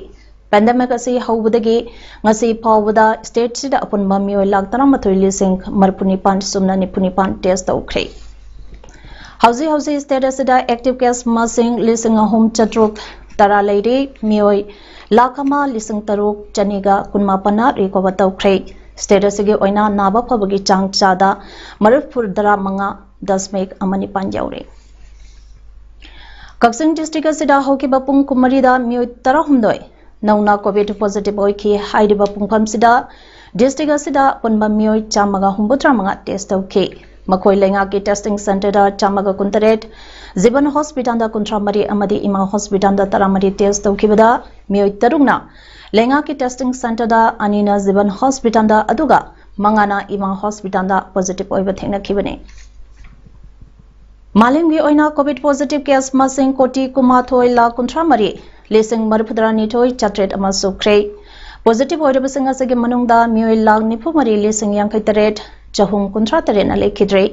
Pandemic ꯑꯁꯤ ꯍꯧꯕꯗꯒꯤ ꯉꯁꯤ ꯐꯥꯎꯕꯗ state ꯁꯤꯗ ꯑꯄꯨꯟꯕ ꯃꯤꯑꯣꯏ ꯂꯥꯈ ꯇꯔꯥꯃꯥꯊꯣꯏ ꯂꯤꯁꯤꯡ ꯃꯔꯤꯐꯨ ꯅꯤꯄꯥꯟ ꯁꯨꯞꯅ ꯅꯤꯐꯨ ꯅꯤꯄꯥꯟ test ꯇꯧꯈ꯭ꯔꯦ꯫ ꯍꯧꯖꯤꯛ ꯍꯧꯖꯤꯛ state ꯑꯁꯤꯗ active case ꯃꯁꯤꯡ ꯂꯤꯁꯤꯡ ꯑꯍꯨꯝ ꯆꯥꯇ꯭ꯔꯨꯛ ꯇꯔꯥ ꯂꯩꯔꯤ꯫ ꯃꯤꯑꯣꯏ ꯂꯥꯈ ꯑꯃ ꯂꯤꯁꯤꯡ ꯇꯔꯨꯛ ꯆꯅꯤꯒ ꯀꯨꯟꯃꯥꯄꯟꯅ recover ꯇꯧꯈ꯭ꯔꯦ꯫ State ꯑꯁꯤꯒꯤ ꯑꯣꯏꯅ ꯅꯥꯕ ꯐꯕꯒꯤ ꯆꯥꯡ ꯆꯥꯗ ꯃꯔꯤꯐꯨ ꯇꯔꯥ ꯃꯉꯥ ꯗꯁꯃꯤꯛ ꯑꯃ ꯅꯤꯄꯥꯟ ꯌꯧꯔꯦ꯫ ꯀꯛꯆꯤꯡ district ꯑꯁꯤꯗ ꯍꯧꯈꯤꯕ ꯄꯨꯡ ꯀꯨꯟꯃꯔꯤꯗ ꯃꯤꯑꯣꯏ ꯇꯔꯥꯍꯨꯝꯗꯣꯏ ꯅꯧꯅ COVID positive ꯑꯣꯏꯈꯤ꯫ ꯍꯥꯏꯔꯤꯕ ꯄꯨꯡꯐꯝꯁꯤꯗ district ꯑꯁꯤꯗ ꯑꯄꯨꯟꯕ ꯃꯤꯑꯣꯏ ꯆꯥꯝꯃꯒ ꯍꯨꯝꯐꯨꯇꯔꯥ ꯃꯉꯥ test ꯇꯧꯈꯤ꯫ ꯃꯈꯣꯏ ꯂꯩꯉꯥꯛꯀꯤ testing centreꯗ ꯆꯥꯝꯃꯒ ꯀꯨꯟꯇꯔꯦꯠ, ꯖꯤꯕꯟ hospitalꯗ ꯀꯨꯟꯊ꯭ꯔꯥ ꯃꯔꯤ ꯑꯃꯗꯤ ꯏꯃꯥ hospitalꯗ ꯇꯔꯥꯃꯔꯤ test ꯇꯧꯈꯤꯕꯗ ꯃꯤꯑꯣꯏ ꯇꯔꯨꯛꯅ ꯂꯩꯉꯥꯛꯀꯤ testing centreꯗ, ꯑꯅꯤꯅ ꯖꯤꯕꯟ hospitalꯗ, ꯑꯗꯨꯒ ꯃꯉꯥꯅ ꯏꯃꯥ hospitalꯗ positive ꯑꯣꯏꯕ ꯊꯦꯡꯅꯈꯤꯕꯅꯤ꯫ ꯃꯥꯂꯦꯝꯒꯤ ꯑꯣꯏꯅ COVID positive case ꯃꯁꯤꯡ ꯀꯣꯇꯤ ꯀꯨꯟꯃꯥꯊꯣꯏ ꯂꯥꯈ ꯀꯨꯟꯊ꯭ꯔꯥ ꯃꯔꯤ ꯂꯤꯁꯤꯡ ꯃꯔꯤꯐꯨꯇꯔꯥꯅꯤꯊꯣꯏ ꯆꯥꯇ꯭ꯔꯦꯠ ꯑꯃ ꯁꯨꯈ꯭ꯔꯦ꯫ Positive ꯑꯣꯏꯔꯕꯁꯤꯡ ꯑꯁꯤꯒꯤ ꯃꯅꯨꯡꯗ ꯃꯤꯑꯣꯏ ꯂꯥꯈ ꯅꯤꯐꯨ ꯃꯔꯤ ꯂꯤꯁꯤꯡ ꯌꯥꯡꯈꯩ ꯇꯔꯦꯠ ꯆꯍꯨꯝ ꯀꯨꯟꯊ꯭ꯔꯥ ꯇꯔꯦꯠꯅ ꯂꯩꯈꯤꯗ꯭ꯔꯦ꯫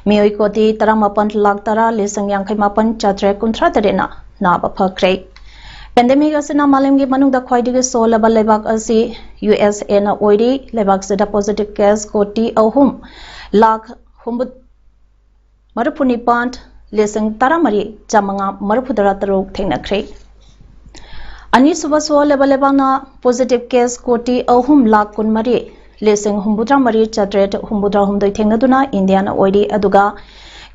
ꯃꯤꯑꯣꯏ ꯀꯣꯇꯤ ꯇꯔꯥꯃꯥꯄꯟ ꯂꯥꯈ ꯇꯔꯥ ꯂꯤꯁꯤꯡ ꯌꯥꯡꯈꯩ ꯃꯥꯄꯟ ꯆꯥꯇ꯭ꯔꯦꯠ ꯀꯨꯟꯊ꯭ꯔꯥ ꯇꯔꯦꯠꯅ ꯅꯥꯕ ꯐꯈ꯭ꯔꯦ꯫ Pandemic ꯑꯁꯤꯅ ꯃꯥꯂꯦꯝꯒꯤ ꯃꯅꯨꯡꯗ ꯈ꯭ꯋꯥꯏꯗꯒꯤ ꯁꯣꯜꯂꯕ ꯂꯩꯕꯥꯛ ꯑꯁꯤ USAꯅ ꯑꯣꯏꯔꯤ꯫ ꯂꯩꯕꯥꯛꯁꯤꯗ positive case ꯀꯣꯇꯤ ꯑꯍꯨꯝ ꯂꯥꯈ ꯍꯨꯝꯐꯨ ꯃꯔꯤꯐꯨ ꯅꯤꯄꯥꯟ ꯂꯤꯁꯤꯡ ꯇꯔꯥꯃꯔꯤ ꯆꯥꯃꯉꯥ ꯃꯔꯤꯐꯨ ꯇꯔꯥ ꯇꯔꯨꯛ ꯊꯦꯡꯅꯈ꯭ꯔꯦ꯫ ꯑꯅꯤꯁꯨꯕ ꯁꯣꯜꯂꯕ ꯂꯩꯕꯥꯛꯅ positive case ꯀꯣꯇꯤ ꯑꯍꯨꯝ ꯂꯥꯈ ꯀꯨꯟꯃꯔꯤ ꯂꯤꯁꯤꯡ ꯍꯨꯝꯐꯨꯇꯔꯥ ꯃꯔꯤ ꯆꯥꯇ꯭ꯔꯦꯠ ꯍꯨꯝꯐꯨꯇꯔꯥ ꯍꯨꯝꯗꯣꯏ ꯊꯦꯡꯅꯗꯨꯅ ꯏꯟꯗꯤꯌꯥꯅ ꯑꯣꯏꯔꯤ, ꯑꯗꯨꯒ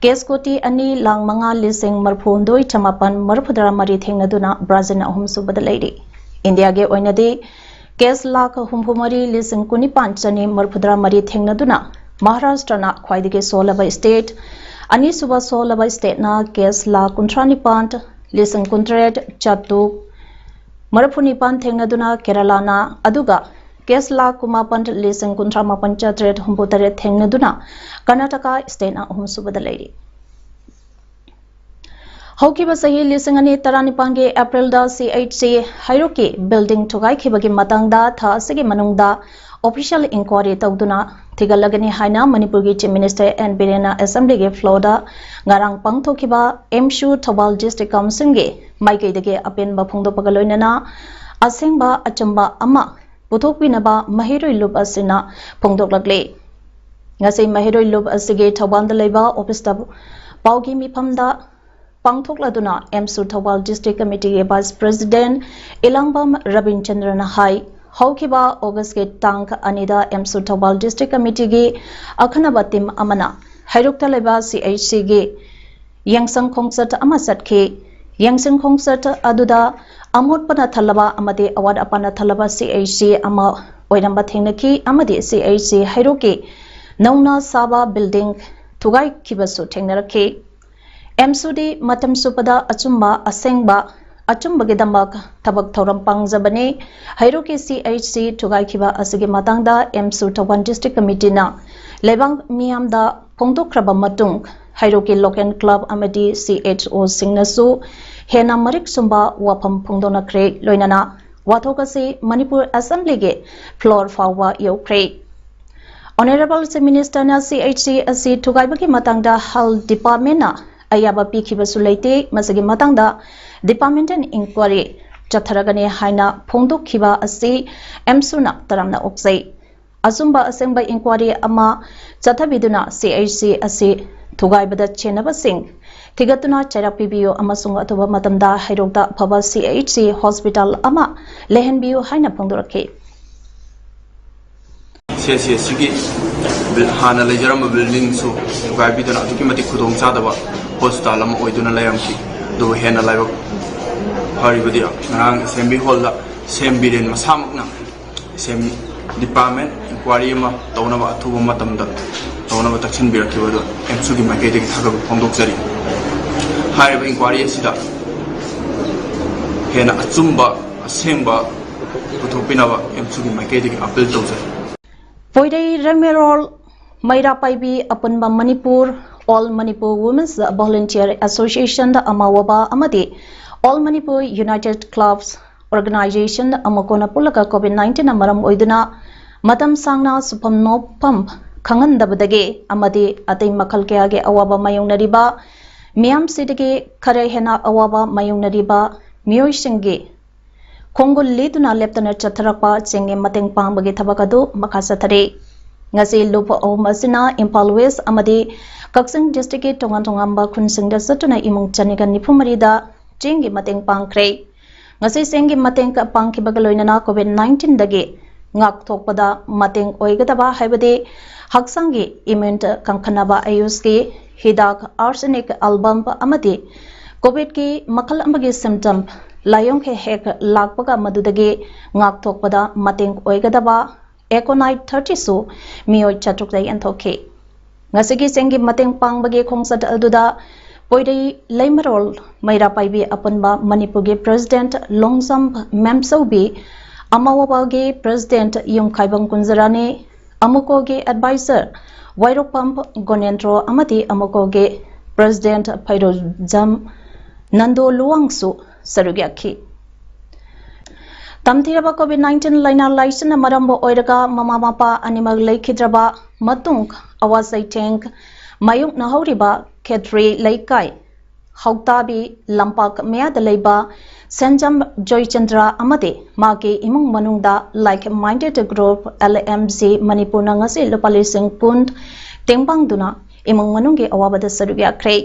case ꯀꯣꯇꯤ ꯑꯅꯤ ꯂꯥꯈ ꯃꯉꯥ ꯂꯤꯁꯤꯡ ꯃꯔꯤꯐꯨꯍꯨꯝꯗꯣꯏ ꯆꯃꯥꯄꯟ ꯃꯔꯤꯐꯨꯇꯔꯥ ꯃꯔꯤ ꯊꯦꯡꯅꯗꯨꯅ ꯕ꯭ꯔꯥꯖꯤꯜꯅ ꯑꯍꯨꯝꯁꯨꯕꯗ ꯂꯩꯔꯤ꯫ ꯏꯟꯗꯤꯌꯥꯒꯤ ꯑꯣꯏꯅꯗꯤ case ꯂꯥꯈ ꯍꯨꯝꯐꯨꯃꯔꯤ ꯂꯤꯁꯤꯡ ꯀꯨꯟꯅꯤꯄꯥꯟ ꯆꯅꯤ ꯃꯔꯤꯐꯨꯇꯔꯥ ꯃꯔꯤ ꯊꯦꯡꯅꯗꯨꯅ ꯃꯍꯥꯔꯥꯁꯇ꯭ꯔꯅ ꯈ꯭ꯋꯥꯏꯗꯒꯤ ꯁꯣꯜꯂꯕ state, ꯑꯅꯤꯁꯨꯕ ꯁꯣꯜꯂꯕ stateꯅ case ꯂꯥꯈ ꯀꯨꯟꯊ꯭ꯔꯥ ꯅꯤꯄꯥꯟ ꯂꯤꯁꯤꯡ ꯀꯨꯟꯇꯔꯦꯠ ꯆꯥꯇ꯭ꯔꯨꯛ ꯃꯔꯤꯐꯨ ꯅꯤꯄꯥꯟ ꯊꯦꯡꯅꯗꯨꯅ ꯀꯦꯔꯂꯥꯅ, ꯑꯗꯨꯒ case ꯂꯥꯈ ꯀꯨꯟꯃꯥꯄꯟ ꯂꯤꯁꯤꯡ ꯀꯨꯟꯊ꯭ꯔꯥ ꯃꯥꯄꯟ ꯆꯥꯇ꯭ꯔꯦꯠ ꯍꯨꯝꯐꯨ ꯇꯔꯦꯠ ꯊꯦꯡꯅꯗꯨꯅ ꯀꯔꯅꯥꯇꯀꯥ stateꯅ ꯑꯍꯨꯝꯁꯨꯕꯗ ꯂꯩꯔꯤ꯫ ꯍꯧꯈꯤꯕ ꯆꯍꯤ ꯂꯤꯁꯤꯡ ꯑꯅꯤ ꯇꯔꯥꯅꯤꯄꯥꯟꯒꯤ Aprilꯗ C H C ꯍꯩꯔꯣꯛꯀꯤ building ꯊꯨꯒꯥꯏꯈꯤꯕꯒꯤ ꯃꯇꯥꯡꯗ ꯊꯥ ꯑꯁꯤꯒꯤ ꯃꯅꯨꯡꯗ official inquiry ꯇꯧꯗꯨꯅ ꯊꯤꯒꯠꯂꯒꯅꯤ ꯍꯥꯏꯅ ꯃꯅꯤꯄꯨꯔꯒꯤ Chief Minister N ꯕꯤꯔꯦꯟꯅ Assemblyꯒꯤ floorꯗ ꯉꯔꯥꯡ ꯄꯥꯡꯊꯣꯛꯈꯤꯕ ꯑꯦꯝꯁꯨ ꯊꯧꯕꯥꯜ District Councilꯒꯤ ꯃꯥꯏꯀꯩꯗꯒꯤ ꯑꯄꯦꯟꯕ ꯐꯣꯡꯗꯣꯛꯄꯒ ꯂꯣꯏꯅꯅ ꯑꯁꯦꯡꯕ ꯑꯆꯨꯝꯕ ꯑꯃ ꯄꯨꯊꯣꯛꯄꯤꯅꯕ ꯃꯍꯩꯔꯣꯏ ꯂꯨꯞ ꯑꯁꯤꯅ ꯐꯣꯡꯗꯣꯛꯂꯛꯂꯤ꯫ ꯉꯁꯤ ꯃꯍꯩꯔꯣꯏ ꯂꯨꯞ ꯑꯁꯤꯒꯤ ꯊꯧꯕꯥꯜꯗ ꯂꯩꯕ officeꯇ ꯄꯥꯎꯒꯤ ꯃꯤꯐꯝꯗ ꯄꯥꯡꯊꯣꯛꯂꯗꯨꯅ ꯑꯦꯝꯁꯨ ꯊꯧꯕꯥꯜ District Committeeꯒꯤ Vice President ꯏꯂꯥꯡꯕꯝ ꯔꯕꯤꯟꯆꯟꯗ꯭ꯔꯅ ꯍꯥꯏ, ꯍꯧꯈꯤꯕ Augustꯀꯤ ꯇꯥꯡ ꯑꯅꯤꯗ ꯑꯦꯝꯁꯨ ꯊꯧꯕꯥꯜ District Committeeꯒꯤ ꯑꯈꯟꯅꯕ team ꯑꯃꯅ ꯍꯩꯔꯣꯛꯇ ꯂꯩꯕ C H Cꯒꯤ ꯌꯦꯡꯁꯪ ꯈꯣꯡꯆꯠ ꯑꯃ ꯆꯠꯈꯤ꯫ ꯌꯦꯡꯁꯪ ꯈꯣꯡꯆꯠ ꯑꯗꯨꯗ ꯑꯃꯣꯠꯄꯅ ꯊꯜꯂꯕ ꯑꯃꯗꯤ ꯑꯋꯥꯠ ꯑꯄꯥꯅ ꯊꯜꯂꯕ C H C ꯑꯃ ꯑꯣꯏꯔꯝꯕ ꯊꯦꯡꯅꯈꯤ ꯑꯃꯗꯤ C H C ꯍꯩꯔꯣꯛꯀꯤ ꯅꯧꯅ ꯁꯥꯕ building ꯊꯨꯒꯥꯏꯈꯤꯕꯁꯨ ꯊꯦꯡꯅꯔꯛꯈꯤ꯫ ꯑꯦꯝꯁꯨꯗꯤ ꯃꯇꯝ ꯆꯨꯞꯄꯗ ꯑꯆꯨꯝꯕ, ꯑꯁꯦꯡꯕ, ꯑꯆꯨꯝꯕꯒꯤꯗꯃꯛ ꯊꯕꯛ ꯊꯧꯔꯝ ꯄꯥꯡꯖꯕꯅꯤ꯫ ꯍꯩꯔꯣꯛꯀꯤ C H C ꯊꯨꯒꯥꯏꯈꯤꯕ ꯑꯁꯤꯒꯤ ꯃꯇꯥꯡꯗ ꯑꯦꯝꯁꯨ ꯊꯧꯕꯥꯜ District Committeeꯅ ꯂꯩꯕꯥꯛ ꯃꯤꯌꯥꯝꯗ ꯐꯣꯡꯗꯣꯛꯈ꯭ꯔꯕ ꯃꯇꯨꯡ, ꯍꯩꯔꯣꯛꯀꯤ local club ꯑꯃꯗꯤ C H Oꯁꯤꯡꯅꯁꯨ ꯍꯦꯟꯅ ꯃꯔꯤꯛ ꯆꯨꯝꯕ ꯋꯥꯐꯝ ꯐꯣꯡꯗꯣꯛꯅꯈ꯭ꯔꯦ꯫ ꯂꯣꯏꯅꯅ ꯋꯥꯊꯣꯛ ꯑꯁꯤ ꯃꯅꯤꯄꯨꯔ Assemblyꯒꯤ floor ꯐꯥꯎꯕ ꯌꯧꯈ꯭ꯔꯦ꯫ Honourable Chief Ministerꯅ C H C ꯑꯁꯤ ꯊꯨꯒꯥꯏꯕꯒꯤ ꯃꯇꯥꯡꯗ Health Departmentꯅ ꯑꯌꯥꯕ ꯄꯤꯈꯤꯕꯁꯨ ꯂꯩꯇꯦ꯫ ꯃꯁꯤꯒꯤ ꯃꯇꯥꯡꯗ departmental inquiry ꯆꯠꯊꯔꯒꯅꯤ ꯍꯥꯏꯅ ꯐꯣꯡꯗꯣꯛꯈꯤꯕ ꯑꯁꯤ ꯑꯦꯝꯁꯨꯅ ꯇꯔꯥꯝꯅ ꯑꯣꯛꯆꯩ꯫ ꯑꯆꯨꯝꯕ ꯑꯁꯦꯡꯕ inquiry ꯑꯃ ꯆꯠꯊꯕꯤꯗꯨꯅ C H C ꯑꯁꯤ ꯊꯨꯒꯥꯏꯕꯗ ꯆꯦꯟꯅꯕꯁꯤꯡ ꯊꯤꯒꯠꯇꯨꯅ ꯆꯩꯔꯥꯛ ꯄꯤꯕꯤꯌꯨ ꯑꯃꯁꯨꯡ ꯑꯊꯨꯕ ꯃꯇꯝꯗ ꯍꯩꯔꯣꯛꯇ ꯑꯐꯕ CHC hospital ꯑꯃ ꯂꯩꯍꯟꯕꯤꯌꯨ ꯍꯥꯏꯅ ꯐꯣꯡꯗꯣꯔꯛꯈꯤ꯫ CHC ꯑꯁꯤꯒꯤ ꯍꯥꯟꯅ ꯂꯩꯖꯔꯝꯕ buildingꯁꯨ ꯊꯨꯒꯥꯏꯕꯤꯗꯨꯅ ꯑꯗꯨꯛꯀꯤ ꯃꯇꯤꯛ ꯈꯨꯗꯣꯡ ꯆꯥꯗꯕ hospital ꯑꯃ ꯑꯣꯏꯗꯨꯅ ꯂꯩꯔꯝꯈꯤ꯫ ꯑꯗꯨꯕꯨ ꯍꯦꯟꯅ ꯂꯥꯏꯕꯛ ꯐꯔꯤꯕꯗꯤ ꯉꯔꯥꯡ assembly hallꯗ CM ꯕꯤꯔꯦꯟ ꯃꯁꯥꯃꯛꯅ ꯁꯦꯝ department inquiry ꯑꯃ ꯇꯧꯅꯕ ꯑꯊꯨꯕ ꯃꯇꯝꯗ ꯇꯧꯅꯕ ꯇꯛꯁꯤꯟꯕꯤꯔꯛꯈꯤꯕ ꯑꯗꯨ AMSUꯒꯤ ꯃꯥꯏꯀꯩꯗꯒꯤ ꯊꯥꯒꯠꯄ ꯐꯣꯡꯗꯣꯛꯆꯔꯤ꯫ ꯍꯥꯏꯔꯤꯕ inquiry ꯑꯁꯤꯗ ꯍꯦꯟꯅ ꯑꯆꯨꯝꯕ ꯑꯁꯦꯡꯕ ꯄꯨꯊꯣꯛꯄꯤꯅꯕ AMSUꯒꯤ ꯃꯥꯏꯀꯩꯗꯒꯤ appeal ꯇꯧꯖꯔꯤ꯫ ꯄꯣꯏꯔꯩ ꯔꯦꯃꯦꯔꯣꯜ ꯃꯩꯔꯥ ꯄꯥꯏꯕꯤ ꯑꯄꯨꯟꯕ Manipur All Manipur Women's Volunteer Associationꯗ ꯑꯃꯥꯋꯕ ꯑꯃꯗꯤ All Manipur United Clubs Organization ꯑꯃꯀꯣꯅ ꯄꯨꯜꯂꯒ COVID nineteenꯅ ꯃꯔꯝ ꯑꯣꯏꯗꯨꯅ ꯃꯇꯝ ꯁꯥꯡꯅ ꯁꯨꯐꯝ ꯅꯣꯝꯐꯝ ꯈꯪꯍꯟꯗꯕꯗꯒꯤ ꯑꯃꯗꯤ ꯑꯇꯩ ꯃꯈꯜ ꯀꯌꯥꯒꯤ ꯑꯋꯥꯕ ꯃꯥꯌꯣꯛꯅꯔꯤꯕ ꯃꯤꯌꯥꯝꯁꯤꯗꯒꯤ ꯈꯔ ꯍꯦꯟꯅ ꯑꯋꯥꯕ ꯃꯥꯌꯣꯛꯅꯔꯤꯕ ꯃꯤꯑꯣꯏꯁꯤꯡꯒꯤ ꯈꯣꯡꯒꯨꯜ ꯂꯤꯗꯨꯅ ꯂꯦꯞꯇꯅ ꯆꯠꯊꯔꯛꯄ ꯆꯦꯡꯒꯤ ꯃꯇꯦꯡ ꯄꯥꯡꯕꯒꯤ ꯊꯕꯛ ꯑꯗꯨ ꯃꯈꯥ ꯆꯠꯊꯔꯤ꯫ ꯉꯁꯤ ꯂꯨꯞ ꯑꯍꯨꯝ ꯑꯁꯤꯅ ꯏꯝꯐꯥꯜ West ꯑꯃꯗꯤ ꯀꯛꯆꯤꯡ districtꯀꯤ ꯇꯣꯉꯥꯟ ꯇꯣꯉꯥꯟꯕ ꯈꯨꯟꯁꯤꯡꯗ ꯆꯠꯇꯨꯅ ꯏꯃꯨꯡ ꯆꯅꯤꯒ ꯅꯤꯐꯨ ꯃꯔꯤꯗ ꯆꯦꯡꯒꯤ ꯃꯇꯦꯡ ꯄꯥꯡꯈ꯭ꯔꯦ꯫ ꯉꯁꯤ ꯆꯦꯡꯒꯤ ꯃꯇꯦꯡ ꯄꯥꯡꯈꯤꯕꯒ ꯂꯣꯏꯅꯅ COVID nineteenꯗꯒꯤ ꯉꯥꯛꯊꯣꯛꯄꯗ ꯃꯇꯦꯡ ꯑꯣꯏꯒꯗꯕ ꯍꯥꯏꯕꯗꯤ ꯍꯛꯆꯥꯡꯒꯤ immune ꯀꯟꯈꯠꯅꯕ ꯑꯌꯨꯁꯀꯤ ꯍꯤꯗꯥꯛ arsenic album ꯑꯃꯗꯤ COVIDꯀꯤ ꯃꯈꯜ ꯑꯃꯒꯤ symptom ꯂꯥꯏꯑꯣꯡ ꯍꯦꯛ ꯍꯦꯛ ꯂꯥꯛꯄꯒ ꯃꯗꯨꯗꯒꯤ ꯉꯥꯛꯊꯣꯛꯄꯗ ꯃꯇꯦꯡ ꯑꯣꯏꯒꯗꯕ Aconite thirtyꯁꯨ ꯃꯤꯑꯣꯏ ꯆꯥꯇ꯭ꯔꯨꯛꯇ ꯌꯦꯟꯊꯣꯛꯈꯤ꯫ ꯉꯁꯤꯒꯤ ꯆꯦꯡꯒꯤ ꯃꯇꯦꯡ ꯄꯥꯡꯕꯒꯤ ꯈꯣꯡꯆꯠ ꯑꯗꯨꯗ ꯄꯣꯏꯔꯩ ꯂꯩꯃꯔꯣꯜ ꯃꯩꯔꯥ ꯄꯥꯏꯕꯤ ꯑꯄꯨꯟꯕ ꯃꯅꯤꯄꯨꯔꯒꯤ president ꯂꯣꯡꯖꯝ ꯃꯦꯝꯆꯧꯕꯤ, ꯑꯃꯥꯋꯕꯒꯤ president ꯌꯨꯝꯈꯥꯏꯕꯝ ꯀꯨꯟꯖꯔꯥꯅꯤ, ꯑꯃꯨꯀꯣꯒꯤ advisor ꯋꯥꯏꯔꯣꯛꯄꯝ ꯒꯣꯅꯦꯟꯗ꯭ꯔꯣ ꯑꯃꯗꯤ ꯑꯃꯨꯀꯣꯒꯤ president ꯐꯩꯔꯣꯖꯝ ꯅꯟꯗꯣ ꯂꯨꯋꯥꯡꯁꯨ ꯁꯔꯨꯛ ꯌꯥꯈꯤ꯫ ꯇꯝꯊꯤꯔꯕ COVID nineteen ꯂꯥꯏꯅꯥ ꯂꯥꯏꯆꯠꯅ ꯃꯔꯝ ꯑꯣꯏꯔꯒ ꯃꯃꯥ ꯃꯄꯥ ꯑꯅꯤꯃꯛ ꯂꯩꯈꯤꯗ꯭ꯔꯕ ꯃꯇꯨꯡ ꯑꯋꯥ ꯆꯩꯊꯦꯡ ꯃꯥꯌꯣꯛꯅꯍꯧꯔꯤꯕ ꯈꯦꯇ꯭ꯔꯤ ꯂꯩꯀꯥꯏ ꯍꯧꯇꯥꯕꯤ ꯂꯝꯄꯥꯛ ꯃꯌꯥꯗ ꯂꯩꯕ ꯁꯦꯟꯖꯝ ꯖꯣꯏꯆꯟꯗ꯭ꯔ ꯑꯃꯗꯤ ꯃꯥꯒꯤ ꯏꯃꯨꯡ ꯃꯅꯨꯡꯗ like minded group LMG ꯃꯅꯤꯄꯨꯔꯅ ꯉꯁꯤ ꯂꯨꯄꯥ ꯂꯤꯁꯤꯡ ꯀꯨꯟ ꯇꯦꯡꯕꯥꯡꯗꯨꯅ ꯏꯃꯨꯡ ꯃꯅꯨꯡꯒꯤ ꯑꯋꯥꯕꯗ ꯁꯔꯨꯛ ꯌꯥꯈ꯭ꯔꯦ꯫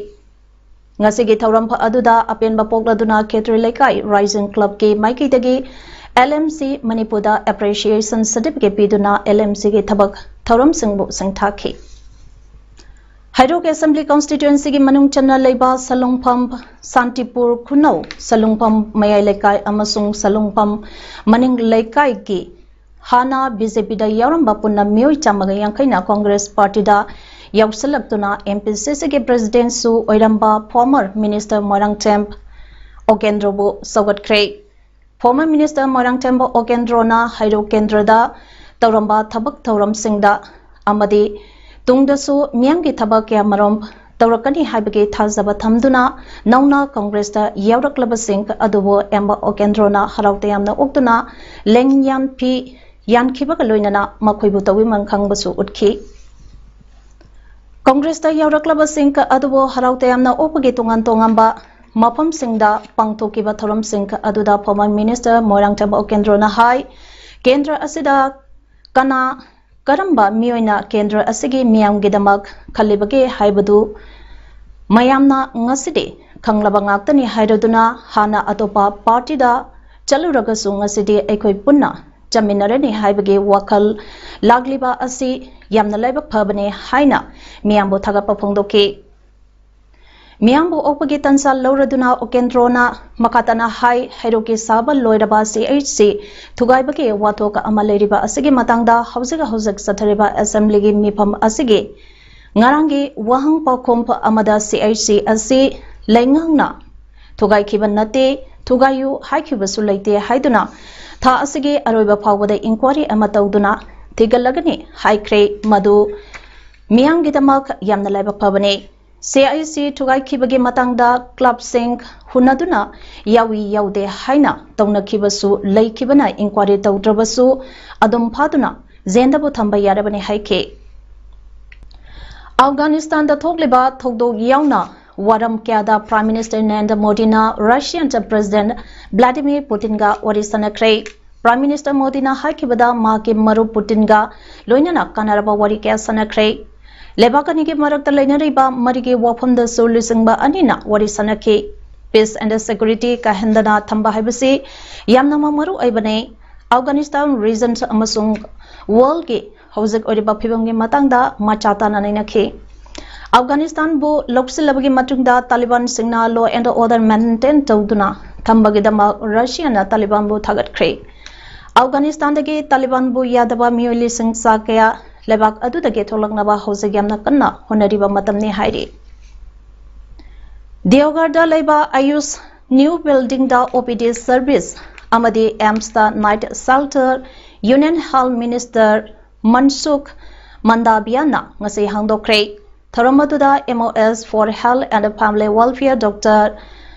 ꯉꯁꯤꯒꯤ ꯊꯧꯔꯝ ꯑꯗꯨꯗ ꯑꯄꯦꯟꯕ ꯄꯣꯛꯂꯗꯨꯅ ꯈꯦꯇ꯭ꯔꯤ ꯂꯩꯀꯥꯏ ꯔꯥꯏꯖꯤꯡ ꯀ꯭ꯂꯕꯀꯤ ꯃꯥꯏꯀꯩꯗꯒꯤ L M C ꯃꯅꯤꯄꯨꯔꯗ appreciation certificate ꯄꯤꯗꯨꯅ L M Cꯒꯤ ꯊꯕꯛ ꯊꯧꯔꯝꯁꯤꯡꯕꯨ ꯁꯤꯡꯊꯥꯈꯤ꯫ ꯍꯩꯔꯣꯛ Assembly Constituencyꯒꯤ ꯃꯅꯨꯡ ꯆꯟꯅ ꯂꯩꯕ ꯁꯂꯨꯡꯐꯝ, ꯁꯥꯟꯇꯤꯄꯨꯔ ꯈꯨꯅꯧ, ꯁꯂꯨꯡꯐꯝ ꯃꯌꯥꯏ ꯂꯩꯀꯥꯏ ꯑꯃꯁꯨꯡ ꯁꯂꯨꯡꯐꯝ ꯃꯅꯤꯡ ꯂꯩꯀꯥꯏꯒꯤ ꯍꯥꯟꯅ BJPꯗ ꯌꯥꯎꯔꯝꯕ ꯄꯨꯟꯅ ꯃꯤꯑꯣꯏ ꯆꯥꯝꯃꯒ ꯌꯥꯡꯈꯩꯅ Congress partyꯗ ꯌꯥꯎꯁꯤꯜꯂꯛꯇꯨꯅ MPCCꯒꯤ presidentꯁꯨ ꯑꯣꯏꯔꯝꯕ former minister Moirangthem ꯑꯣꯀꯦꯟꯗ꯭ꯔꯣꯕꯨ ꯁꯧꯒꯠꯈ꯭ꯔꯦ꯫ Former minister Moirangthem ꯑꯣꯀꯦꯟꯗ꯭ꯔꯣꯅ ꯍꯩꯔꯣꯛ ꯀꯦꯟꯗ꯭ꯔꯗ ꯇꯧꯔꯝꯕ ꯊꯕꯛ ꯊꯧꯔꯝꯁꯤꯡꯗ ꯑꯃꯗꯤ ꯇꯨꯡꯗꯁꯨ ꯃꯤꯌꯥꯝꯒꯤ ꯊꯕꯛ ꯀꯌꯥꯃꯔꯨꯝ ꯇꯧꯔꯛꯀꯅꯤ ꯍꯥꯏꯕꯒꯤ ꯊꯥꯖꯕ ꯊꯝꯗꯨꯅ ꯅꯧꯅ Congressꯇ ꯌꯥꯎꯔꯛꯂꯕꯁꯤꯡ ꯑꯗꯨꯕꯨ ꯑꯦꯝꯕ ꯑꯣꯀꯦꯟꯗ꯭ꯔꯣꯅ ꯍꯔꯥꯎ ꯇꯌꯥꯝꯅ ꯑꯣꯛꯇꯨꯅ ꯂꯦꯡꯌꯥꯟ ꯐꯤ ꯌꯥꯟꯈꯤꯕꯒ ꯂꯣꯏꯅꯅ ꯃꯈꯣꯏꯕꯨ ꯇꯧꯕꯤꯃꯜ ꯈꯪꯕꯁꯨ ꯎꯠꯈꯤ꯫ Congressꯇ ꯌꯥꯎꯔꯛꯂꯕꯁꯤꯡ ꯑꯗꯨꯕꯨ ꯍꯔꯥꯎ ꯇꯌꯥꯝꯅ ꯑꯣꯛꯄꯒꯤ ꯇꯣꯉꯥꯟ ꯇꯣꯉꯥꯟꯕ ꯃꯐꯝꯁꯤꯡꯗ ꯄꯥꯡꯊꯣꯛꯈꯤꯕ ꯊꯧꯔꯝꯁꯤꯡ ꯑꯗꯨꯗ former minister ꯃꯣꯏꯔꯥꯡꯊꯦꯝ ꯑꯣꯀꯦꯟꯗ꯭ꯔꯣꯅ ꯍꯥꯏ, ꯀꯦꯟꯗ꯭ꯔ ꯑꯁꯤꯗ ꯀꯅꯥ ꯀꯔꯝꯕ ꯃꯤꯑꯣꯏꯅ ꯀꯦꯟꯗ꯭ꯔ ꯑꯁꯤꯒꯤ ꯃꯤꯌꯥꯝꯒꯤꯗꯃꯛ ꯈꯜꯂꯤꯕꯒꯦ ꯍꯥꯏꯕꯗꯨ ꯃꯌꯥꯝꯅ ꯉꯁꯤꯗꯤ ꯈꯪꯂꯕ ꯉꯥꯛꯇꯅꯤ ꯍꯥꯏꯔꯗꯨꯅ ꯍꯥꯟꯅ ꯑꯇꯣꯞꯄ partyꯗ ꯆꯠꯂꯨꯔꯒꯁꯨ ꯉꯁꯤꯗꯤ ꯑꯩꯈꯣꯏ ꯄꯨꯟꯅ ꯆꯠꯃꯤꯟꯅꯔꯅꯤ ꯍꯥꯏꯕꯒꯤ ꯋꯥꯈꯜ ꯂꯥꯛꯂꯤꯕ ꯑꯁꯤ ꯌꯥꯝꯅ ꯂꯥꯏꯕꯛ ꯐꯕꯅꯤ ꯍꯥꯏꯅ ꯃꯤꯌꯥꯝꯕꯨ ꯊꯥꯒꯠꯄ ꯐꯣꯡꯗꯣꯛꯈꯤ꯫ ꯃꯤꯌꯥꯝꯕꯨ ꯑꯣꯛꯄꯒꯤ ꯇꯥꯟꯖꯥ ꯂꯧꯔꯗꯨꯅ ꯎꯀꯦꯟꯗ꯭ꯔꯣꯅ ꯃꯈꯥ ꯇꯥꯅ ꯍꯥꯏ, ꯍꯩꯔꯣꯛꯀꯤ ꯁꯥꯕ ꯂꯣꯏꯔꯕ CHC ꯊꯨꯒꯥꯏꯕꯒꯤ ꯋꯥꯊꯣꯛ ꯑꯃ ꯂꯩꯔꯤꯕ ꯑꯁꯤꯒꯤ ꯃꯇꯥꯡꯗ ꯍꯧꯖꯤꯛ ꯍꯧꯖꯤꯛ ꯆꯠꯊꯔꯤꯕ Assemblyꯒꯤ ꯃꯤꯐꯝ ꯑꯁꯤꯒꯤ ꯉꯔꯥꯡꯒꯤ ꯋꯥꯍꯪ ꯄꯥꯎꯈꯨꯝ ꯑꯃꯗ CHC ꯑꯁꯤ ꯂꯩꯉꯥꯛꯅ ꯊꯨꯒꯥꯏꯈꯤꯕ ꯅꯠꯇꯦ, ꯊꯨꯒꯥꯏꯌꯨ ꯍꯥꯏꯈꯤꯕꯁꯨ ꯂꯩꯇꯦ ꯍꯥꯏꯗꯨꯅ ꯊꯥ ꯑꯁꯤꯒꯤ ꯑꯔꯣꯏꯕ ꯐꯥꯎꯕꯗ inquiry ꯑꯃ ꯇꯧꯗꯨꯅ ꯊꯤꯒꯠꯂꯒꯅꯤ ꯍꯥꯏꯈ꯭ꯔꯦ꯫ ꯃꯗꯨ ꯃꯤꯌꯥꯝꯒꯤꯗꯃꯛ ꯌꯥꯝꯅ ꯂꯥꯏꯕꯛ ꯐꯕꯅꯤ꯫ CHC ꯊꯨꯒꯥꯏꯈꯤꯕꯒꯤ ꯃꯇꯥꯡꯗ clubꯁꯤꯡ ꯍꯨꯟꯅꯗꯨꯅ ꯌꯥꯎꯏ ꯌꯥꯎꯗꯦ ꯍꯥꯏꯅ ꯇꯧꯅꯈꯤꯕꯁꯨ ꯂꯩꯈꯤꯕꯅ inquiry ꯇꯧꯗ꯭ꯔꯕꯁꯨ ꯑꯗꯨꯝ ꯐꯥꯗꯨꯅ ꯖꯦꯟꯗꯕꯨ ꯊꯝꯕ ꯌꯥꯔꯕꯅꯤ ꯍꯥꯏꯈꯤ꯫ ꯑꯐꯒꯥꯅꯤꯁꯇꯥꯟꯗ ꯊꯣꯛꯂꯤꯕ ꯊꯧꯗꯣꯛ ꯌꯥꯎꯅ ꯋꯥꯔꯝ ꯀꯌꯥꯗ Prime Minister ꯅꯔꯦꯟꯗ꯭ꯔ ꯃꯣꯗꯤꯅ Russian President Vladimir Putinꯒ ꯋꯥꯔꯤ ꯁꯥꯟꯅꯈ꯭ꯔꯦ꯫ Prime Minister ꯃꯣꯗꯤꯅ ꯍꯥꯏꯈꯤꯕꯗ ꯃꯍꯥꯛꯀꯤ ꯃꯔꯨꯞ ꯄꯨꯇꯤꯟꯒ ꯂꯣꯏꯅꯅ ꯀꯥꯟꯅꯔꯕ ꯋꯥꯔꯤ ꯀꯌꯥ ꯁꯥꯟꯅꯈ꯭ꯔꯦ꯫ ꯂꯩꯕꯥꯛ ꯑꯅꯤꯒꯤ ꯃꯔꯛꯇ ꯂꯩꯅꯔꯤꯕ ꯃꯔꯤꯒꯤ ꯋꯥꯐꯝꯗꯁꯨ ꯂꯨꯆꯤꯡꯕ ꯑꯅꯤꯅ ꯋꯥꯔꯤ ꯁꯥꯅꯈꯤ꯫ Peace and security ꯀꯥꯏꯍꯟꯗꯅ ꯊꯝꯕ ꯍꯥꯏꯕꯁꯤ ꯌꯥꯝꯅꯃꯛ ꯃꯔꯨ ꯑꯣꯏꯕꯅꯤ꯫ ꯑꯐꯒꯥꯅꯤꯁꯇꯥꯟ, ꯔꯤꯖꯟ ꯑꯃꯁꯨꯡ ꯋꯥꯔꯜꯒꯤ ꯍꯧꯖꯤꯛ ꯑꯣꯏꯔꯤꯕ ꯐꯤꯕꯝꯒꯤ ꯃꯇꯥꯡꯗ ꯃꯆꯥ ꯇꯥꯅ ꯅꯩꯅꯈꯤ꯫ ꯑꯐꯒꯥꯅꯤꯁꯇꯥꯟꯕꯨ ꯂꯧꯁꯤꯜꯂꯕꯒꯤ ꯃꯇꯨꯡꯗ ꯇꯥꯂꯤꯕꯥꯟꯁꯤꯡꯅ law and order maintain ꯇꯧꯗꯨꯅ ꯊꯝꯕꯒꯤꯗꯃꯛ ꯔꯁꯤꯌꯥꯅ ꯇꯥꯂꯤꯕꯥꯟꯕꯨ ꯊꯥꯒꯠꯈ꯭ꯔꯦ꯫ ꯑꯐꯒꯥꯅꯤꯁꯇꯥꯟꯗꯒꯤ ꯇꯥꯂꯤꯕꯥꯟꯕꯨ ꯌꯥꯗꯕ ꯃꯤꯑꯣꯏ ꯂꯤꯁꯤꯡ ꯆꯥ ꯀꯌꯥ ꯂꯩꯕꯥꯛ ꯑꯗꯨꯗꯒꯤ ꯊꯣꯛꯂꯛꯅꯕ ꯍꯧꯖꯤꯛ ꯌꯥꯝꯅ ꯀꯟꯅ ꯍꯣꯠꯅꯔꯤꯕ ꯃꯇꯝꯅꯤ ꯍꯥꯏꯔꯤ꯫ ꯗꯤꯑꯣꯒꯔꯗ ꯂꯩꯕ ꯑꯌꯨꯁ ꯅ꯭ꯌꯨ ꯕꯤꯜꯗꯤꯡꯗ OPD service ꯑꯃꯗꯤ AIIMSꯇ night shelter Union Health Minister ꯃꯟꯁꯨꯈ ꯃꯟꯗꯥꯕꯤꯌꯥꯅ ꯉꯁꯤ ꯍꯥꯡꯗꯣꯛꯈ꯭ꯔꯦ꯫ ꯊꯧꯔꯝ ꯑꯗꯨꯗ MOS for Health and Family Welfare Doctor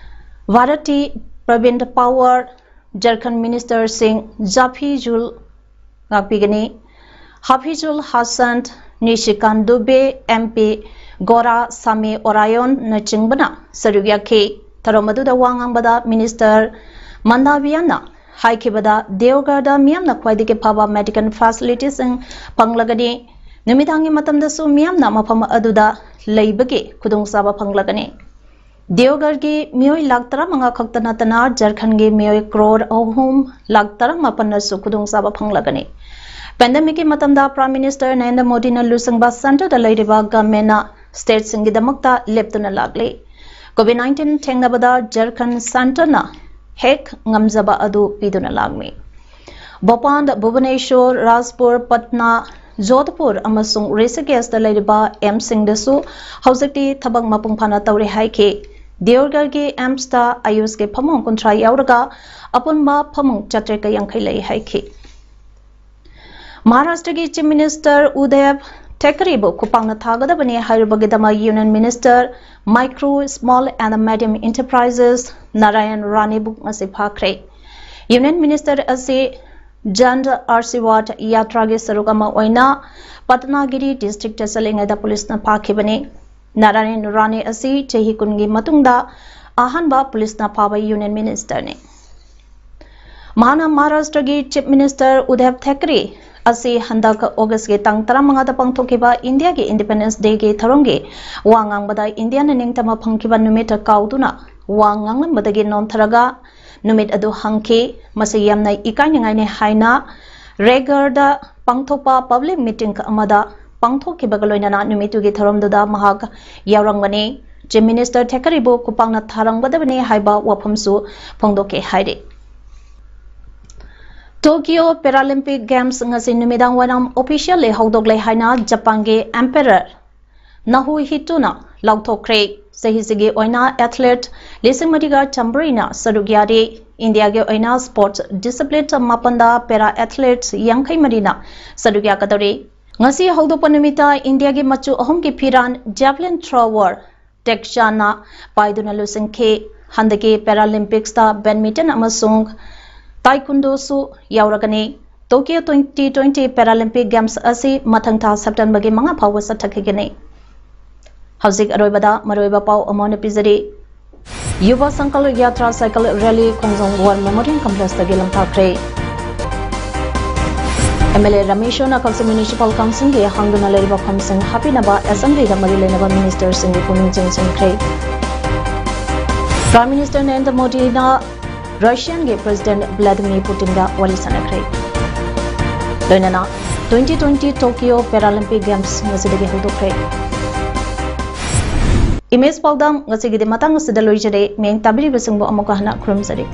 Bharti Pravin Pawar, ꯖꯔꯈꯟ ꯃꯤꯅꯤꯁꯇꯔꯁꯤꯡ ꯖꯥꯐꯤꯖꯨꯜ ꯉꯥꯛꯄꯤꯒꯅꯤ, ꯍꯥꯐꯤꯖꯨꯜ ꯍꯥꯁꯟ, ꯅꯤꯁꯤꯀꯥꯟ ꯗꯨꯕꯦ, MP ꯒꯣꯔꯥ ꯁꯥꯃꯤ ꯑꯣꯔꯥꯌꯣꯟꯅꯆꯤꯡꯕꯅ ꯁꯔꯨꯛ ꯌꯥꯈꯤ꯫ ꯊꯧꯔꯝ ꯑꯗꯨꯗ ꯋꯥ ꯉꯥꯡꯕꯗ ꯃꯤꯅꯤꯁꯇꯔ ꯃꯟꯗꯥꯕꯤꯌꯥꯅ ꯍꯥꯏꯈꯤꯕꯗ, ꯗꯤꯑꯣꯒꯔꯗ ꯃꯤꯌꯥꯝꯅ ꯈ꯭ꯋꯥꯏꯗꯒꯤ ꯐꯕ medical facilitiesꯁꯤꯡ ꯐꯪꯂꯒꯅꯤ꯫ ꯅꯨꯃꯤꯗꯥꯡꯒꯤ ꯃꯇꯝꯗꯁꯨ ꯃꯤꯌꯥꯝꯅ ꯃꯐꯝ ꯑꯗꯨꯗ ꯂꯩꯕꯒꯤ ꯈꯨꯗꯣꯡꯆꯥꯕ ꯐꯪꯂꯒꯅꯤ꯫ ꯗꯤꯑꯣꯒꯔꯒꯤ ꯃꯤꯑꯣꯏ ꯂꯥꯈ ꯇꯔꯥꯃꯉꯥ ꯈꯛꯇ ꯅꯠꯇꯅ ꯖꯔꯈꯟꯒꯤ ꯃꯤꯑꯣꯏ ꯀ꯭ꯔꯣꯔ ꯑꯍꯨꯝ ꯂꯥꯈ ꯇꯔꯥꯃꯥꯄꯟꯅꯁꯨ ꯈꯨꯗꯣꯡꯆꯥꯕ ꯐꯪꯂꯒꯅꯤ꯫ Pandemicꯀꯤ ꯃꯇꯝꯗ Prime Minister ꯅꯔꯦꯟꯗ꯭ꯔ ꯃꯣꯗꯤꯅ ꯂꯨꯆꯤꯡꯕ centreꯗ ꯂꯩꯔꯤꯕ governmentꯅ stateꯁꯤꯡꯒꯤꯗꯃꯛꯇ ꯂꯦꯞꯇꯨꯅ ꯂꯥꯛꯂꯤ꯫ COVID nineteen ꯊꯦꯡꯅꯕꯗ ꯖꯔꯈꯟ centreꯅ ꯍꯦꯛ ꯉꯝꯖꯕ ꯑꯗꯨ ꯄꯤꯗꯨꯅ ꯂꯥꯛꯂꯤ꯫ ꯚꯣꯄꯥꯜ, ꯚꯨꯕꯅꯦꯁꯣꯔ, ꯔꯥꯖꯄꯨꯔ, ꯄꯠꯅꯥ, ꯖꯣꯙꯄꯨꯔ ꯑꯃꯁꯨꯡ ꯔꯤꯁꯤꯀꯦꯁꯇ ꯂꯩꯔꯤꯕ AIIMSꯁꯤꯡꯗꯁꯨ ꯍꯧꯖꯤꯛꯇꯤ ꯊꯕꯛ ꯃꯄꯨꯡ ꯐꯥꯅ ꯇꯧꯔꯦ ꯍꯥꯏꯈꯤ꯫ ꯗꯤꯑꯣꯒꯔꯒꯤ AIIMSꯇ ꯑꯌꯨꯁꯀꯤ ꯐꯃꯨꯡ ꯀꯨꯟꯊ꯭ꯔꯥ ꯌꯥꯎꯔꯒ ꯑꯄꯨꯟꯕ ꯐꯃꯨꯡ ꯆꯥꯇ꯭ꯔꯦꯠꯀ ꯌꯥꯡꯈꯩ ꯂꯩ ꯍꯥꯏꯈꯤ꯫ ꯃꯍꯥꯔꯥꯁꯇ꯭ꯔꯒꯤ Chief Minister ꯎꯗꯦꯕ ꯊꯦꯀꯔꯦꯕꯨ ꯈꯨꯄꯥꯛꯅ ꯊꯥꯒꯗꯕꯅꯤ ꯍꯥꯏꯔꯨꯕꯒꯤꯗꯃꯛ Union Minister Micro, Small and Medium Enterprises Narayan ꯔꯥꯅꯦꯕꯨ ꯉꯁꯤ ꯐꯥꯈ꯭ꯔꯦ꯫ Union Minister ꯑꯁꯤ ꯖꯟ ꯑꯥꯔꯁꯤꯕꯥꯗ ꯌꯥꯇ꯭ꯔꯥꯒꯤ ꯁꯔꯨꯛ ꯑꯃ ꯑꯣꯏꯅ ꯄꯠꯅꯥꯒꯤꯔꯤ districtꯇ ꯆꯠꯂꯤꯉꯩꯗ ꯄꯨꯂꯤꯁꯅ ꯐꯥꯈꯤꯕꯅꯤ꯫ ꯅꯥꯔꯥꯌꯟ ꯔꯥꯅꯦ ꯑꯁꯤ ꯆꯍꯤ ꯀꯨꯟꯒꯤ ꯃꯇꯨꯡꯗ ꯑꯍꯥꯟꯕ ꯄꯨꯂꯤꯁꯅ ꯐꯥꯕ Union Ministerꯅꯤ꯫ ꯃꯍꯥꯛꯅ ꯃꯍꯥꯔꯥꯁꯇ꯭ꯔꯒꯤ Chief Minister ꯎꯗꯦꯕ ꯊꯦꯀꯔꯦ ꯑꯁꯤ ꯍꯟꯗꯛ Augustꯀꯤ ꯇꯥꯡ ꯇꯔꯥꯃꯉꯥꯗ ꯄꯥꯡꯊꯣꯛꯈꯤꯕ Indiaꯒꯤ Independence Dayꯒꯤ ꯊꯧꯔꯝꯒꯤ ꯋꯥ ꯉꯥꯡꯕꯗ Indiaꯅ ꯅꯤꯡꯇꯝꯕ ꯐꯪꯈꯤꯕ ꯅꯨꯃꯤꯠ ꯀꯥꯎꯗꯨꯅ ꯋꯥ ꯉꯥꯡꯂꯝꯕꯗꯒꯤ ꯅꯣꯟꯊꯔꯒ ꯅꯨꯃꯤꯠ ꯑꯗꯨ ꯍꯟꯈꯤ꯫ ꯃꯁꯤ ꯌꯥꯝꯅ ꯏꯀꯥꯏꯅꯤꯡꯉꯥꯏꯅꯤ ꯍꯥꯏꯅ ꯔꯦꯒꯔꯗ ꯄꯥꯡꯊꯣꯛꯄ public meeting ꯑꯃꯗ ꯄꯥꯡꯊꯣꯛꯈꯤꯕꯒ ꯂꯣꯏꯅꯅ ꯅꯨꯃꯤꯠꯇꯨꯒꯤ ꯊꯧꯔꯝꯗꯨꯗ ꯃꯍꯥꯛ ꯌꯥꯎꯔꯝꯒꯅꯤ꯫ Chief Minister ꯊꯦꯀꯔꯤꯕꯨ ꯈꯨꯄꯥꯛꯅ ꯊꯥꯔꯝꯒꯗꯕꯅꯤ ꯍꯥꯏꯕ ꯋꯥꯐꯝꯁꯨ ꯐꯣꯡꯗꯣꯛꯈꯤ ꯍꯥꯏꯔꯤ꯫ Tokyo Paralympic Games ꯉꯁꯤ ꯅꯨꯃꯤꯗꯥꯡ ꯋꯥꯏꯔꯝ officially ꯍꯧꯗꯣꯛꯂꯦ ꯍꯥꯏꯅ ꯖꯄꯥꯟꯒꯤ Emperor ꯅꯥꯍꯨꯍꯤꯇꯣꯅ ꯂꯥꯎꯊꯣꯛꯈ꯭ꯔꯦ꯫ ꯆꯍꯤꯁꯤꯒꯤ ꯑꯣꯏꯅ athlete ꯂꯤꯁꯤꯡ ꯃꯔꯤꯒ ꯆꯥꯝꯃꯔꯤꯅ ꯁꯔꯨꯛ ꯌꯥꯔꯤ꯫ ꯏꯟꯗꯤꯌꯥꯒꯤ ꯑꯣꯏꯅ sports discipline ꯃꯥꯄꯟꯗ para athlete ꯌꯥꯡꯈꯩ ꯃꯔꯤꯅ ꯁꯔꯨꯛ ꯌꯥꯒꯗꯧꯔꯤ꯫ ꯉꯁꯤ ꯍꯧꯗꯣꯛꯄ ꯅꯨꯃꯤꯠꯇ ꯏꯟꯗꯤꯌꯥꯒꯤ ꯃꯆꯨ ꯑꯍꯨꯝꯒꯤ ꯐꯤꯔꯥꯟ javelin thrower ꯇꯦꯛꯆꯥꯅ ꯄꯥꯏꯗꯨꯅ ꯂꯣꯏꯁꯤꯟꯈꯤ꯫ ꯍꯟꯗꯛꯀꯤ Paralympicsꯇ badminton ꯑꯃꯁꯨꯡ taekwondoꯁꯨ ꯌꯥꯎꯔꯒꯅꯤ꯫ Tokyo twenty twenty Paralympic Games ꯑꯁꯤ ꯃꯊꯪ ꯊꯥ Septemberꯒꯤ ꯃꯉꯥ ꯐꯥꯎꯕ ꯆꯠꯊꯈꯤꯒꯅꯤ꯫ ꯍꯧꯖꯤꯛ ꯑꯔꯣꯏꯕꯗ ꯃꯔꯨꯑꯣꯏꯕ ꯄꯥꯎ ꯑꯃ ꯑꯣꯏꯅ ꯄꯤꯖꯔꯤ꯫ ꯌꯨꯕ ꯁꯪꯀꯜ ꯌꯥꯇ꯭ꯔꯥ cycle rally ꯈꯣꯡꯖꯣꯝ War Memorial Complexꯇꯒꯤ ꯂꯝꯊꯥꯈ꯭ꯔꯦ꯫ MLA ꯔꯃꯦꯁꯣꯅ ꯀꯛꯆꯤꯡ Municipal Councilꯒꯤ ꯍꯥꯡꯗꯨꯅ ꯂꯩꯔꯤꯕ ꯐꯝꯁꯤꯡ ꯍꯥꯞꯄꯤꯅꯕ Assemblyꯗ ꯃꯔꯤ ꯂꯩꯅꯕ ministerꯁꯤꯡꯕꯨ ꯄꯨꯛꯅꯤꯡ ꯆꯤꯡꯁꯤꯟꯈ꯭ꯔꯦ꯫ Prime Minister ꯅꯔꯦꯟꯗ꯭ꯔ ꯃꯣꯗꯤꯅ Russianꯒꯤ President Vladimir Putinꯒ ꯋꯥꯔꯤ ꯁꯥꯟꯅꯈ꯭ꯔꯦ꯫ ꯂꯣꯏꯅꯅ twenty twenty Tokyo Paralympic Games ꯉꯁꯤꯗꯒꯤ ꯍꯧꯗꯣꯛꯈ꯭ꯔꯦ꯫ Image ꯄꯥꯎꯗꯝ ꯉꯁꯤꯒꯤꯗꯤ ꯃꯇꯥꯡ ꯑꯁꯤꯗ ꯂꯣꯏꯖꯔꯦ꯫ ꯃꯤꯌꯦꯡ ꯇꯥꯕꯤꯔꯤꯕꯁꯤꯡꯕꯨ ꯑꯃꯨꯛꯀ ꯍꯟꯅ ꯈꯨꯔꯨꯝꯖꯔꯤ꯫